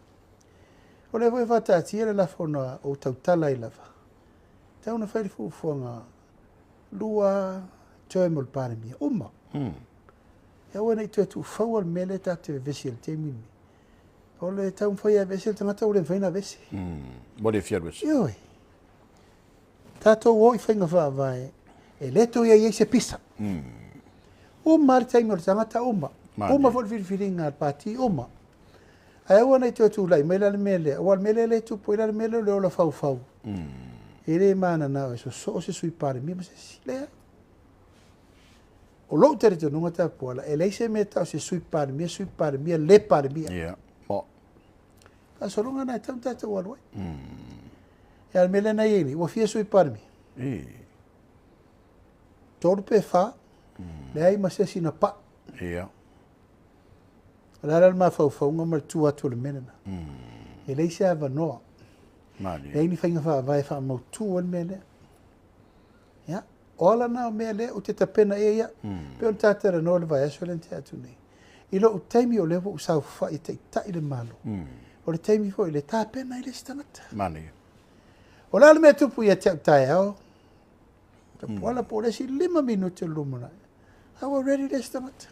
O lea foi e faataatia le lafona o tautala ai lava. Tau na fai le fuafuaga 2 term o le Palemia, uma. E aua ne i toe tuufaua le mea lea tatou te vevesi ai i le taimi lenei. O le taumafai e aveese le tagata ua le mafai ona aveese. Ua le fia alu ese. Ioe. Tatou o i faiga faavae e le toe i ai se pisa. Uma lava le taimi o le tagata, uma. Uma foi le filifiliga a le pati, uma. Ae aua ne i toe tulai mai la le mea lea, aua o le mea lea e tupu ai la le mea lea o le ola faufau. E le mananao e sosoo se Sui Palemia ma se isi. Leai. O lou talitonuga Tapuala, e leai se mea e tau o se Sui Palemia, Sui Palemia, le Palemia. Yeah. Oh. Faasologa lena e tatau ona tatou alu ai. Ia, o le mea lea na i ai nei, ua fia Sui Palemia? 3 pe 4, leai ma se isi na pai. Yeah. O le a la le mafaufauga ma le tu atu o le mea lena? E leai se avanoa. Leai ni faiga faavae e faamautu ai le mea lea. Ia, o ala na o mea lea ou te tapena i ai au. Pei ona ta talanoa i le vaiaso lea na tea atu nei. I lou taimi o lea ua ou saofai e taitai le Malo, o le taimi foi lea e tapena ai le isi tagata. O le a le mea e tupu ia te au taeao? Tapuala po o le isi 5 minute o le lumanai, a ua ready le isi tagata.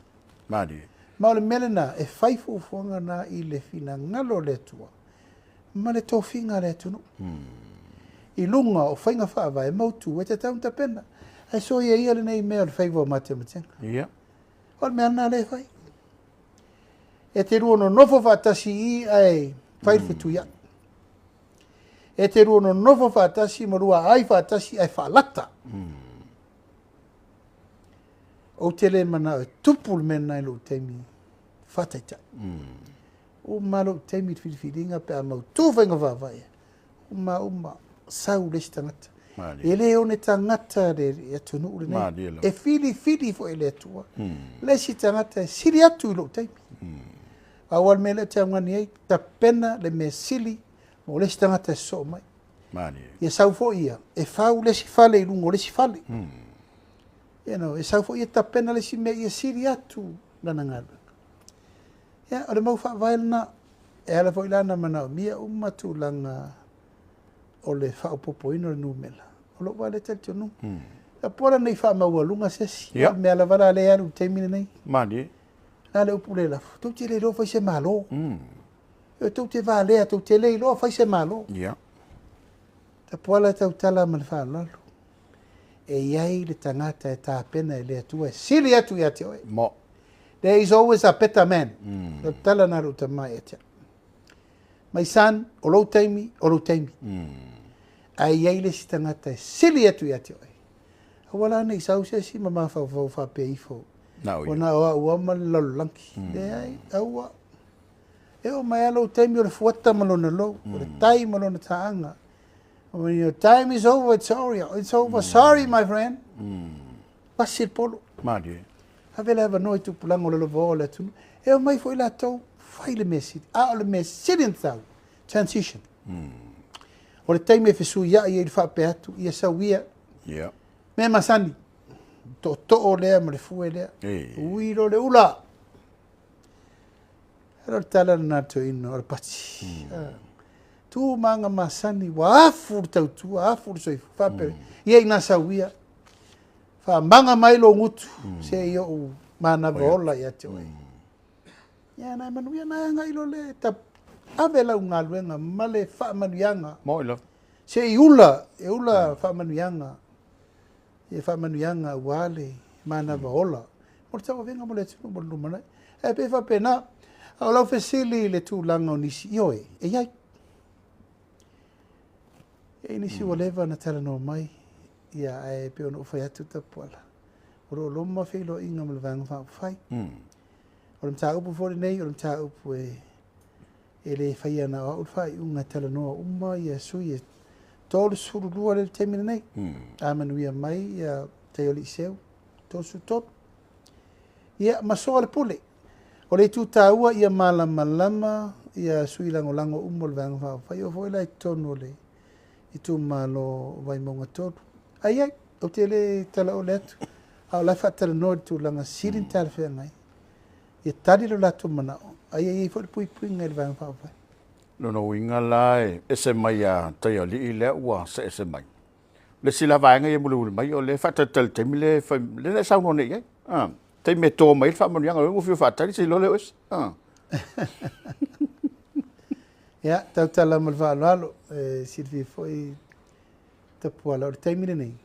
Ma o le mea lena, e fai fuafuaga na i le finagalo o le Atua ma le tofiga a le atunuu. I luga o faiga faavae mautu e tatau ona tapena. Ae soia ia lenei mea o le faiva o matematega. O le mea lena lea e fai. E te lua nonofo faatasi i i ae fai le fetuiai. E te lua nonofo faatasi ma lua aai faatasi ae faalata. Ou te le manao e tupu le mea lena i lou taimi faataitai. Uma lou taimi i le filifiliga pe a mautu faiga faavae, uma uma, sau le isi tagata. E le one tagata le atunuu lenei. E filifili foi e le Atua le isi tagata e sili atu i lou taimi. Aua le mea lea ou te augani ai, tapena le mea sili mo le isi tagata e sosoo mai. Ia sau foi ia, e fau le isi fale i luga o le isi fale. You know, e sau foi ia tapena le isi mea ia sili atu lana galuega. Ia, o le mau faavae lena, e ala foi la ona manaomia uma tulaga o le faaopoopoina o le numera. O lou lava lea talitonuga. Ia po o le a ne i faamaualuga se isi, o le mea lava la lea e alu i le taimi lenei. Malie. O le a le upu le lafo, tou te le iloa fai se Malo. Ioe, tou te valea, tou te le iloa fai se Malo. Tapuala e tautala ma le faaaloalo. E i ai le tagata e tapena e le Atua e sili atu ia te oe. Mo. There is always a better man. O le tala na lou tama ia te au. My son, o lou taimi, o lou taimi. Ae i ai le isi tagata e sili atu ia te oe. Aua la ne i sau se isi ma mafaufau faapea ifo, ua na o au lava ma le lalolagi. Leai, aua. E oo mai lava lou taimi o le fuata ma lona lou, o le tai ma lona taaga. When your time is over, it's over, it's over. Sorry, my friend. Pasi le polo. Malie. Ave le avanoa i tupulaga o lalovaoa o le atunuu. E omai foi latou, fai le mea sili. A o le mea sili ona taua, transition. O le taimi e fesuiai ai le faapea atu, ia sau ia. Mea masani, tootoo lea ma le fue lea. Ui loa le ula. O le tala lena a le toeaina o le Pati. Tu ma aga masani, ua afu le tautua, afu le soifua. Faapea, ia ina sau ia, faamaga mai lou gutu, se i ou manava ola ia te oe. Ia, na e manuia, na e agai loa le ave lau galuega ma le faamanuiaga. Moi lava. Se i ula, e ula faamanuiaga, ia faamanuiaga aua le manava ola mo le tauavega mo le atunuu mo le lumanai. Ae pei e faapena, a o lau fesili i le tulaga o nisi, ioe, e i ai. E i ai nisi ua leva ona talanoa mai, ia, ae pei ona ou fai atu Tapuala, o lo o loma feiloaiga ma le Vaega Faaupufai. O le mataupu foi lenei, o le mataupu e le faia na o au le faaiuga, e talanoa uma ia sui e 32 lea i le taimi lenei. A manuia mai ia Taioli Iseu, 33. Ia, ma soa le pule. O le itu taua ia malamalama ia sui lagolago uma o le Vaega Faaupufai, e oo foi la i totonu o le itumalo o Vaimauga 3. Ai ai, ou te le talaole atu, a o la e faatalanoa i le tulaga sili ona talafeagai, ia tali lo latou manao, a ia i ai foi le puipuiga i le Vaega Faaupufai. Lona uiga la e ese mai ia Taialii lea ua see ese mai. Le isi la vaega ia e mulimuli mai o lea e faatalitali i le taimi lea e fai, lea na e saunoa nei i ai. A, taimi e to mai ai le faamanuiaga, ua fiu e faatali seia iloa lea o ese. A. Ia, tautala ma le faaaloalo, e silafia foi Tapuala, o le taimi lenei,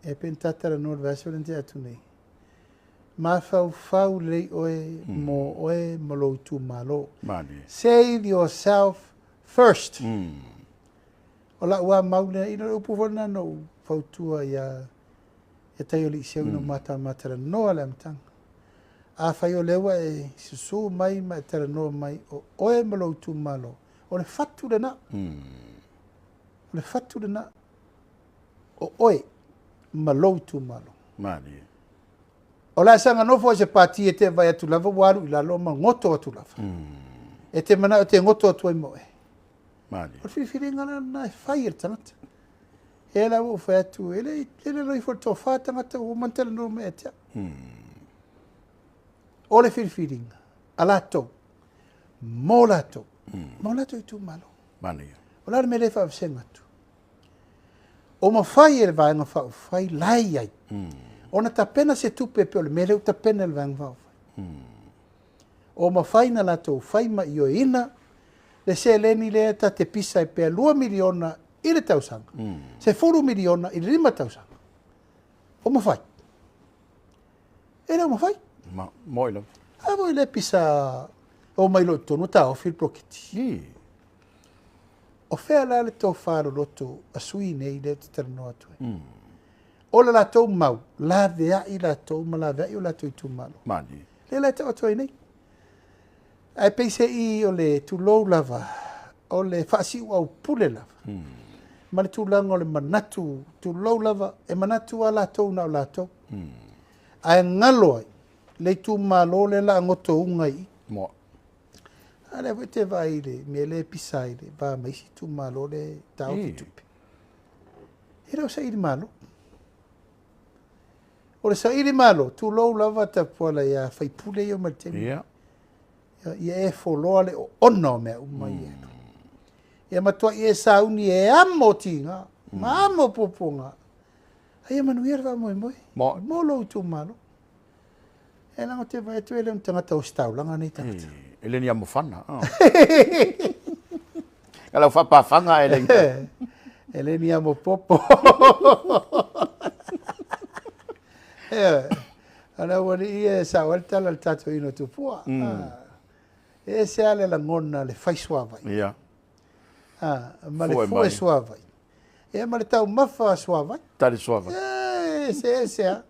e pei ona ta talanoa i le vaiaso lea na tea atu nei, mafaufau lelei oe mo oe ma lou itumalo. Malie. Save yourself first. O lau lava mau lea, ina o le upu foi lena na ou fautua ia ia Taioliiseu ina ua ma talanoa i le amataga. Afai o lea ua e susu mai ma e talanoa mai o oe ma lou itumalo, o le fatu lena. O le fatu lena o oe ma lou itumalo. Malie. O le a saga nofo ai se pati e te vaai atu lava ua alu i lalo ma goto atu lava. E te manao e te goto atu ai ma oe. Malie. O le filifiliga la lena e fai e le tagata. E la ua ou fai atu, e le i lalo ifo i le tofa tagata ua uma ona talanoa mai ia te au. O le filifiliga a latou, mo latou, ma o latou itumalo. Malie. O le a le mea lea e faavasega atu? O mafai e le Vaega Faaupufai la e i ai, ona tapena se tupe e pei o le mea lea ua tapena e le Vaega Faaupufai. O mafai ona latou fai ma ioeina le seleni lea ta te pisa ai pea $2 miliona i le tausaga, $10 miliona i le 5 tausaga. O mafai? E le o mafai. Ma, moi lava. A foi lea pisa o mai loa i totonu taofi le poloketi. O fea la le tofa loloto a sui nei lea ou te talanoa atu ai? O le latou mau, laveai latou ma laveai o latou itumalo. Malie. Lea la e tau atu ai nei. Ae peiseai o le tulou lava, o le faasiuaupule lava, ma le tulaga o le manatu, tulou lava, e manatu lava latou na o latou. Ae galo ai le itumalo lea o le a gotouga i i. Moa. A lea foi e te vaai i le mea lea e pisa ai le va ma isi itumalo lea e taofi tupe. E le o saili malo. O le saili malo, tulou lava Tapuala ia faipule ia mai le taimi. Ia e foloa le oona o mea uma ia. Ia matuai e sauni e amo tiga, ma amo puapuaga. A ia manuia le faamoemoe mo lou itumalo. E leaga ou te vaai atu e le o ni tagata ositaulaga nei tagata. E le ni amofana. Ka lau faapafaga e le. E le ni amopopo. Ioe. O le aualii ia e sao ai le tala a le tatou ino tupua. E ese lava le lagona le fai suavai. Ma le fue suavai. Ia ma le taumafa suavai. Tali suavai. E ese ese lava.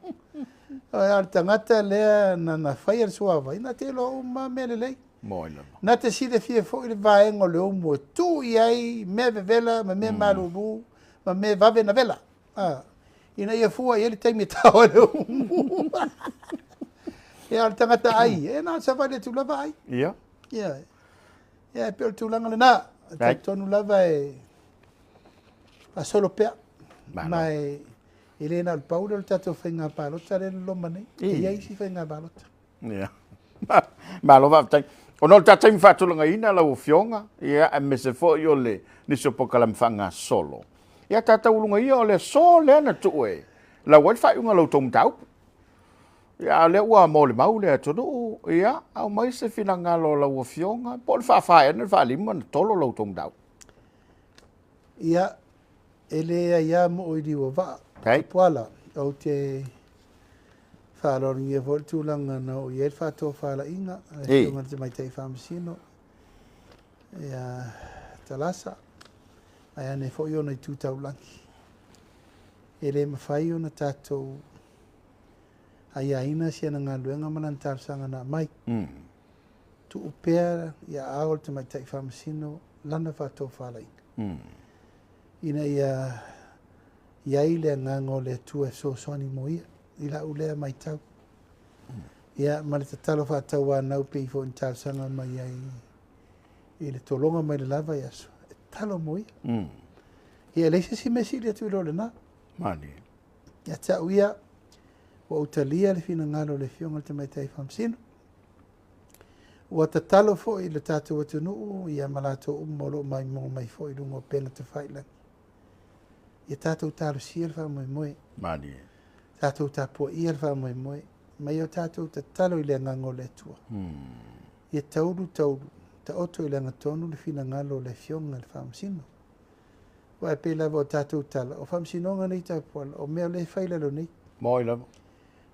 O le tagata lea na na faia le suavai, na te iloa uma mea lelei. Moi lava. Na te silafia foi le vaega o le umu e tuu i ai mea vevela ma mea malulu ma mea vave na vela. Ina ia fua i ai le taimi e tao ai le umu. Ia, o le tagata ai, e na o le savali atu lava ai. Ia. Ia, ia e pei o le tulaga lena. E talitonu lava e faasolo pea. Ma e le na o le pau lea o le tatou faiga palota lea e loloma nei. E i ai isi faiga palota. Ia. Malo faafetai. Ona o le ta taimi faatulagaina lau Afioga, ia, aemaise foi o le nisi o polokalame faagasolo. Ia, ta tauluga ia o le aso lea na tuu e lau ai le faaiuga o la outou mataupu. Ia, a o lea ua molimau le atunuu, ia, aumai se finagalo o lau Afioga, po o le faafa ea na le faalima na tolo la outou mataupu. Ia, e leai lava moo i liu o vaa. Tupuala, ou te faaaloalogia foi le tulaga na oo i ai le faatofalaiga a le Afioga i le Tamaitai Faamasino ia Talasa, vaeane foi ona itu taulagi. E le mafai ona tatou aiaina si ana galuega ma lana talosaga na aumai. Tuu pea i aao o le Tamaitai Faamasino lana faatofalaiga, ina ia i ai le agaga o le Atua e fesoasoani mo ia, i lau lea matau. Ia, ma le tatalo faatauanau pei foi ona talosaga mai ai i le tologa mai le la vaiaso, e tatalo mo ia. Ia, e leai se isi mea sili atu i lo lena. Malie. Ia te au ia, ua ou talia le finagalo o le Afioga i le Tamaitai Faamasino. Ua tatalo foi i le tatou atunuu ia ma latou uma o lo o maimoa mai foi i luga o upega tafailagi. Ia tatou talosia le faamoemoe. Malie. Tatou tapuaia le faamoemoe. Ma ia tatou tatalo i le agaga o le Atua. Ia taulu taulu, taoto i le agatonu le finagalo o le Afioga i le Faamasino. Aua e pei lava o tatou tala, o faamasinoga nei Tapuala, o mea o lea e fai i lalo nei. Moi lava.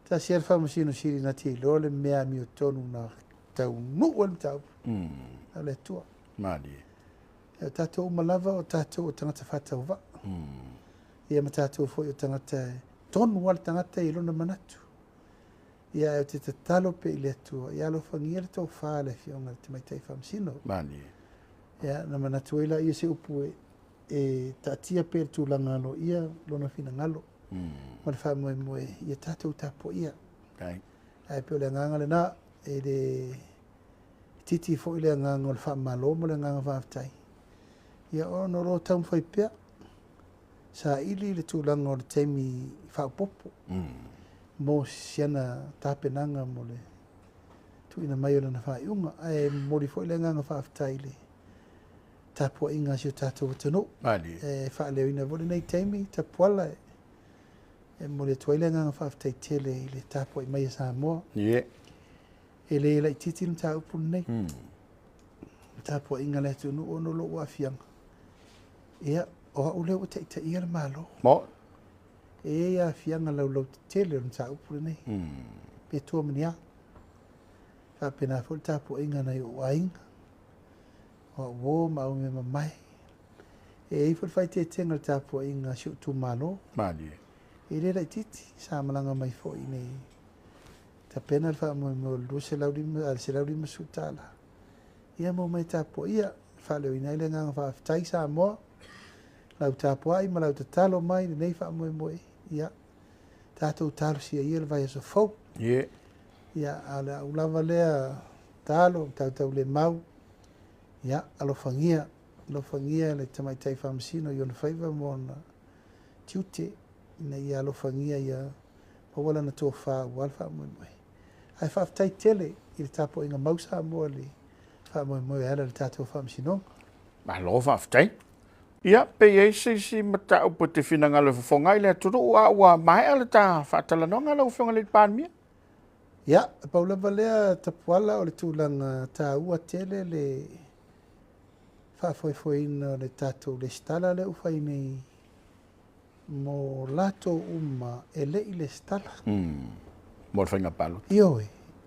Tasi lava le Faamasino Sili na te iloa le mea amiotonu na taunuu ai le mataupu. Na o le Atua. Malie. O tatou uma lava o tatou o tagata faatauvaa. Ia ma tatou foi o tagata e tonu lava le tagata i lona manatu. Ia ae ou te tatalo pea i le Atua, ia alofagia le tofa a le Afioga i le Tamaitai Faamasino. Malie. Ia, ona manatu ai laia o se upu e taatia pea i le tulaga aloaia lona finagalo ma le faamoemoe ia tatou tapuaia. Ae pei o le agaga lena, e le itiiti foi le agaga o le faamalo ma le agaga faafetai, ia ona o lo o taumafai pea saili le tulaga o le taimi faaopoopo mo siana tapenaga mo le tuuina mai o lana faaiuga. Ae momoli foi le agaga faafetai i le tapuaiga a si o tatou atunuu. E faaleoina foi lenei taimi Tapuala e momoli atu ai le agaga faafetai tele i le tapuai mai a Samoa. E le laitiiti le mataupu lenei. Le tapuaiga a le atunuu ona o lou aafiaga. Ia, o au lea ua taitaia le Malo. E i ai aafiaga laulautetele o le mataupu lenei. Pe tua ma ni a. Faapena foi le tapuaiga a nai ou aiga, o au uo ma aumeamamae. E i ai foi le faaeteetega i le tapuaiga a si ou itumalo. E le laitiiti, sa malaga mai foi nei tapena le faamoemoe o le 250, a le $150. Ia ma omai tapuaia, faaleoina ai le agaga faafetai Samoa, lau tapuai ma lau tatalo mai lenei faamoemoe. Ia, tatou talosia ia le vaiaso fou. Ia, a o le au lava lea talo, tautaulemau, ia, alofagia, alofagia le Tamaitai Faamasino i ona faiva ma ona tiute, ina ia alofagia ia maua lana tofa aua le faamoemoe. Ae faafetai tele i le tapuaiga mau Samoa i le faamoemoe e ala i le tatou faamasinoga. Malo faafetai. Ia, pe i ai se isi mataupu e te finagalo e fofoga ai le atunuu, a ua maea le ta faatalanoaga lau Afioga i le Palemia? Ia, pau lava lea Tapuala o le tulaga taua tele le faafoefoeina o le tatou lesitala lea ua fai nei mo latou uma e le i lesitala. Mo le faiga palota. Ioe,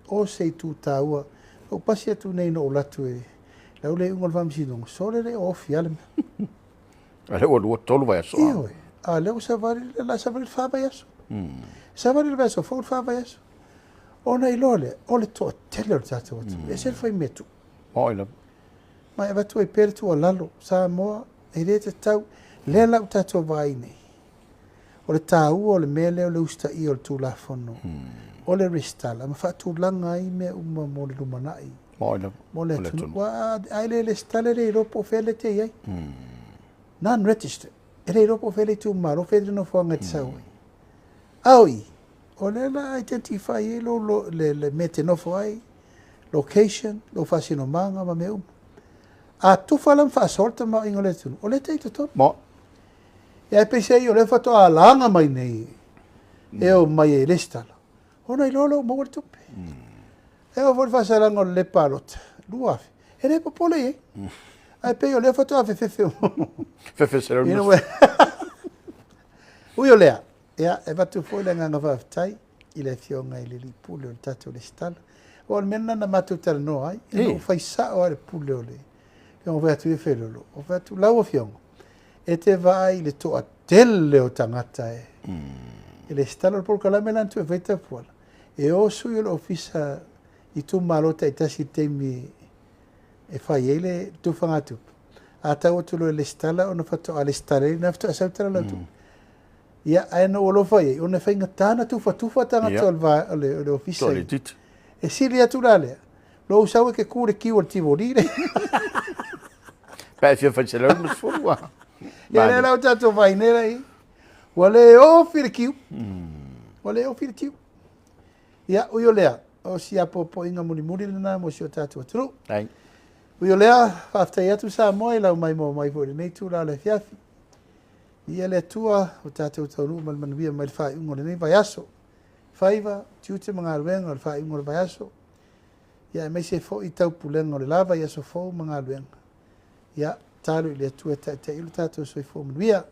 o se itu taua. Na ou pasi atu nei na ou alu atu e lau le iuga o le faamasinoga, sole le o ofi lava le mea. A lea ua 2, 3 vaiaso. Ioe, a lea ua savali, la savali le 4 vaiaso. Savali le vaiaso fou le 4 vaiaso. Ona iloa lea, o le toatele o le tatou atunuu. E ese le fai mea tuu. Moi lava. Ma e avatu ai pea le tuualalo, Samoa, e le tatau, lea la ua tatou vaai nei, o le taua o le mea lea o le usitaia o le Tulafono, o le resitala, ma faatulaga ai mea uma mo le lumanai, mo le atunuu. A e le resitala e le iloa po o fea le te i ai. Non-registered, e le iloa po o fea le itumalo, fea le nofoaga e te sau ai. A o i, o lea la identify ai lo le mea te nofo ai, location, lou faasinomaga ma mea uma. A tufa la ma faasoa le tamaoaiga o le atunuu, o lea te i totonu. Ia e peiseai o lea faatoa alaga mai nei e o mai e resitala, ona iloa lea ua maua le tupe. E oo foi le faasalaga o le le palota, 2000, e le popole i ai. Ae pei o lea faatoa fefefe. Fefe se Ui o lea, ia, e avatu foi le agaga faafetai i le Afioga i le Alii Pule o le tatou resitala. O le mea lena na matou talanoa ai, e ou fai sao lava le pule o le Afioga fai atu ia Felolo, o fai atu lau Afioga, e te vaai i le toatele o tagata e resitala o le polokalame la na tuu e fai Tapuala, e o sui o le ofisa itumalo taitasi i le taimi e fai ai le tufagatupe. A tau atu loa e resitala ona faatoa resitala ai, na faatoa sau tala lau tupe. Ia, ae na ou alofa i ai, ona e faigata na tufatufa tagata o le ofisa. E sili atu la lea, lou sau e ke ku le kiu o le Tivoli le. Pe fia fai se lau ma sefulu a. Ia lea la o tatou vai nei la i. Ua le ofi le kiu. Ua le ofi le kiu. Ia, ui o lea, o si apoapoaiga mulimuli lena mo si o tatou atunuu. Ui o lea, faafetai atu Samoa i lau maimoa mai foi i lenei itula o le afiafi. Viia le Atua ua tatou taunuu ma le manuia mai le faaiuga o lenei vaiaso. Faiva, tiute ma galuega o le faaiuga o le vaiaso, ia aemaise foi taupulega o le la vaiaso fou ma galuega. Ia, tatalo i le Atua e taitai lo tatou soifua manuia.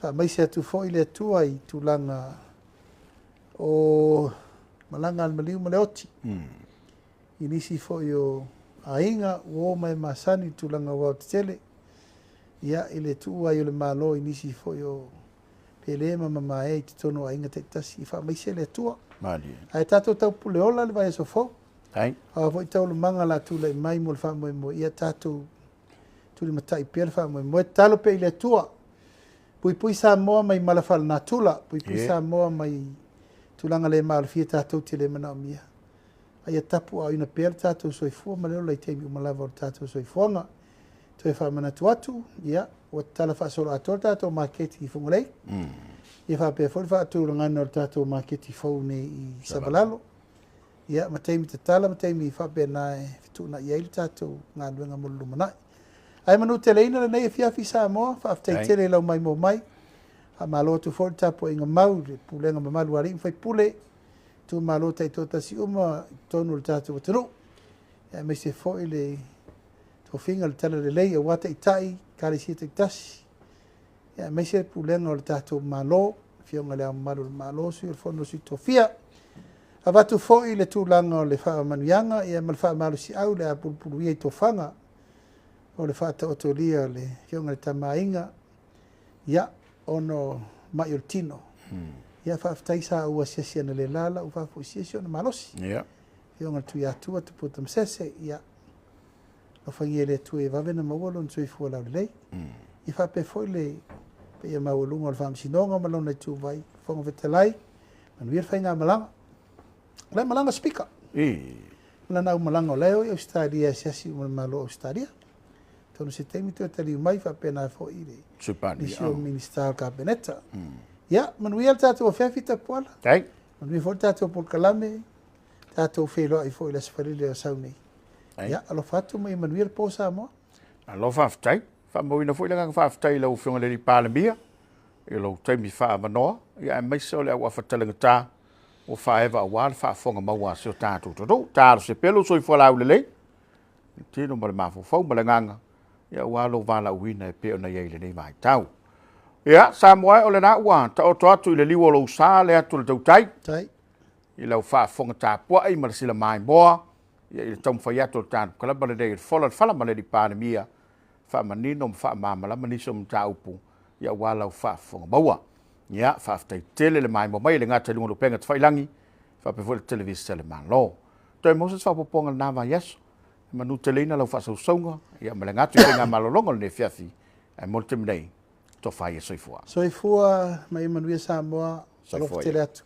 Faamaise atu foi le Atua i tulaga o malaga a le maliu ma le oti. I nisi foi o aiga ua o mai masani i tulaga o aotetele, ia, i le tuu ai o le Malo i nisi foi o pele ma mamae i totonu o aiga taitasi, faamaise le Atua. Ae tatou taupule ola le vaiaso fou. A foi taualumaga la tulai mai mo le faamoemoe, ia tatou tulimatai pea le faamoemoe. Tatalo pea i le Atua, puipui Samoa mai mala faalenatura, puipui Samoa mai tulaga le maalofia tatou te le manaomia. A ia tapuaaoina pea le tatou soifua ma le ola i taimi uma lava o le tatou soifuaga. Toe faamanatu atu, ia, ua tatala faasoloatoa le tatou maketi i Fugalei. Ia faapea foi le faatulagaga o le tatou maketi fou nei i Savalalo. Ia, ma taimi tatala ma taimi faapena e fetuunai ai le tatou galuega mo le lumanai. Ae manuteleina lenei afiafi Samoa, faafetai tele i lau maimoa mai. Faamalo atu foi le tapuaiga mau i le pulega mamalu a alii ma faipule, itumalo taitoatasi uma i totonu o le tatou atunuu, aemaise foi le tofiga o le talalelei aua taitai ekalesia taitasi, aemaise le pulega o le tatou Malo, Afioga i Le Ao Mamalu o le Malo, Sui o le Fono a Sui Tofia. Avatu foi le tulaga o le faamanuiaga ma le faamalosiau le apulupuluia i tofaga o le faataotolia o le Afioga i le Tama a Aiga, ia, ona o mai o le tino. Ia, faafetai sa ou asiasi analeila la ua faafoisia si ona malosi. Afioga i le Tuiatua Tupua Tamasese, ia, alofagia e le Atua ia vave ona maua lona soifua laulelei. Ia faapea foi le paia maualuga o le Faamasinoga ma lona ituvai, Fofoga Fetalai, manuia le faigamalaga. O la e malaga Speaker. Lana aumalaga o la e o i Ausetalia e asiasi uma i le Malo o Ausetalia. Atonu se taimi toe taliu mai faapena foi le nisi o Minisita o le Kapeneta. Ia, manuia le tatou afiafi Tapuala. Manuia foi le tatou polokalame, tatou feiloai foi i le Aso Faraile o sau nei. Ia, alofa atu ma ia manuia le po Samoa. Malo faafetai. Faamauina foi le agaga faafetai i lau Afioga i le Palemia i lou taimi faaavanoa, ia aemaise o le auafa talegata ua faaeva aua le faafofoga maua a si o tatou atunuu. Talosia pea lou soifua laulelei, le tino ma le mafaufau ma le agaga, ia aua lou valaauina e pei ona i ai i lenei vaitau. Ia, Samoa e, o lena ua taoto atu i le liu o lou sa le atu o le tautai, i lau faafofoga tapuai ma le sila maimoa, ia i le taumafai atu o le tatou kalaba lenei o le Fola le Fala ma le Alii Palemia, faamanino ma faamalamalama nisi o mataupu, ia aua lau faafofoga maua. Ia, faafetai tele le maimoa mai e le gata i luga o le upega tafailagi, faapea foi le televisa a le Malo. Toe maua se faaopoopoga i lena vaiaso, e manuteleina lau faasausauga, ia ma le gata i faigamalologa o lenei afiafi, ae mo le taimi nei, tofa ia soifua. Soifua ma ia manuia Samoa, alofa tele atu.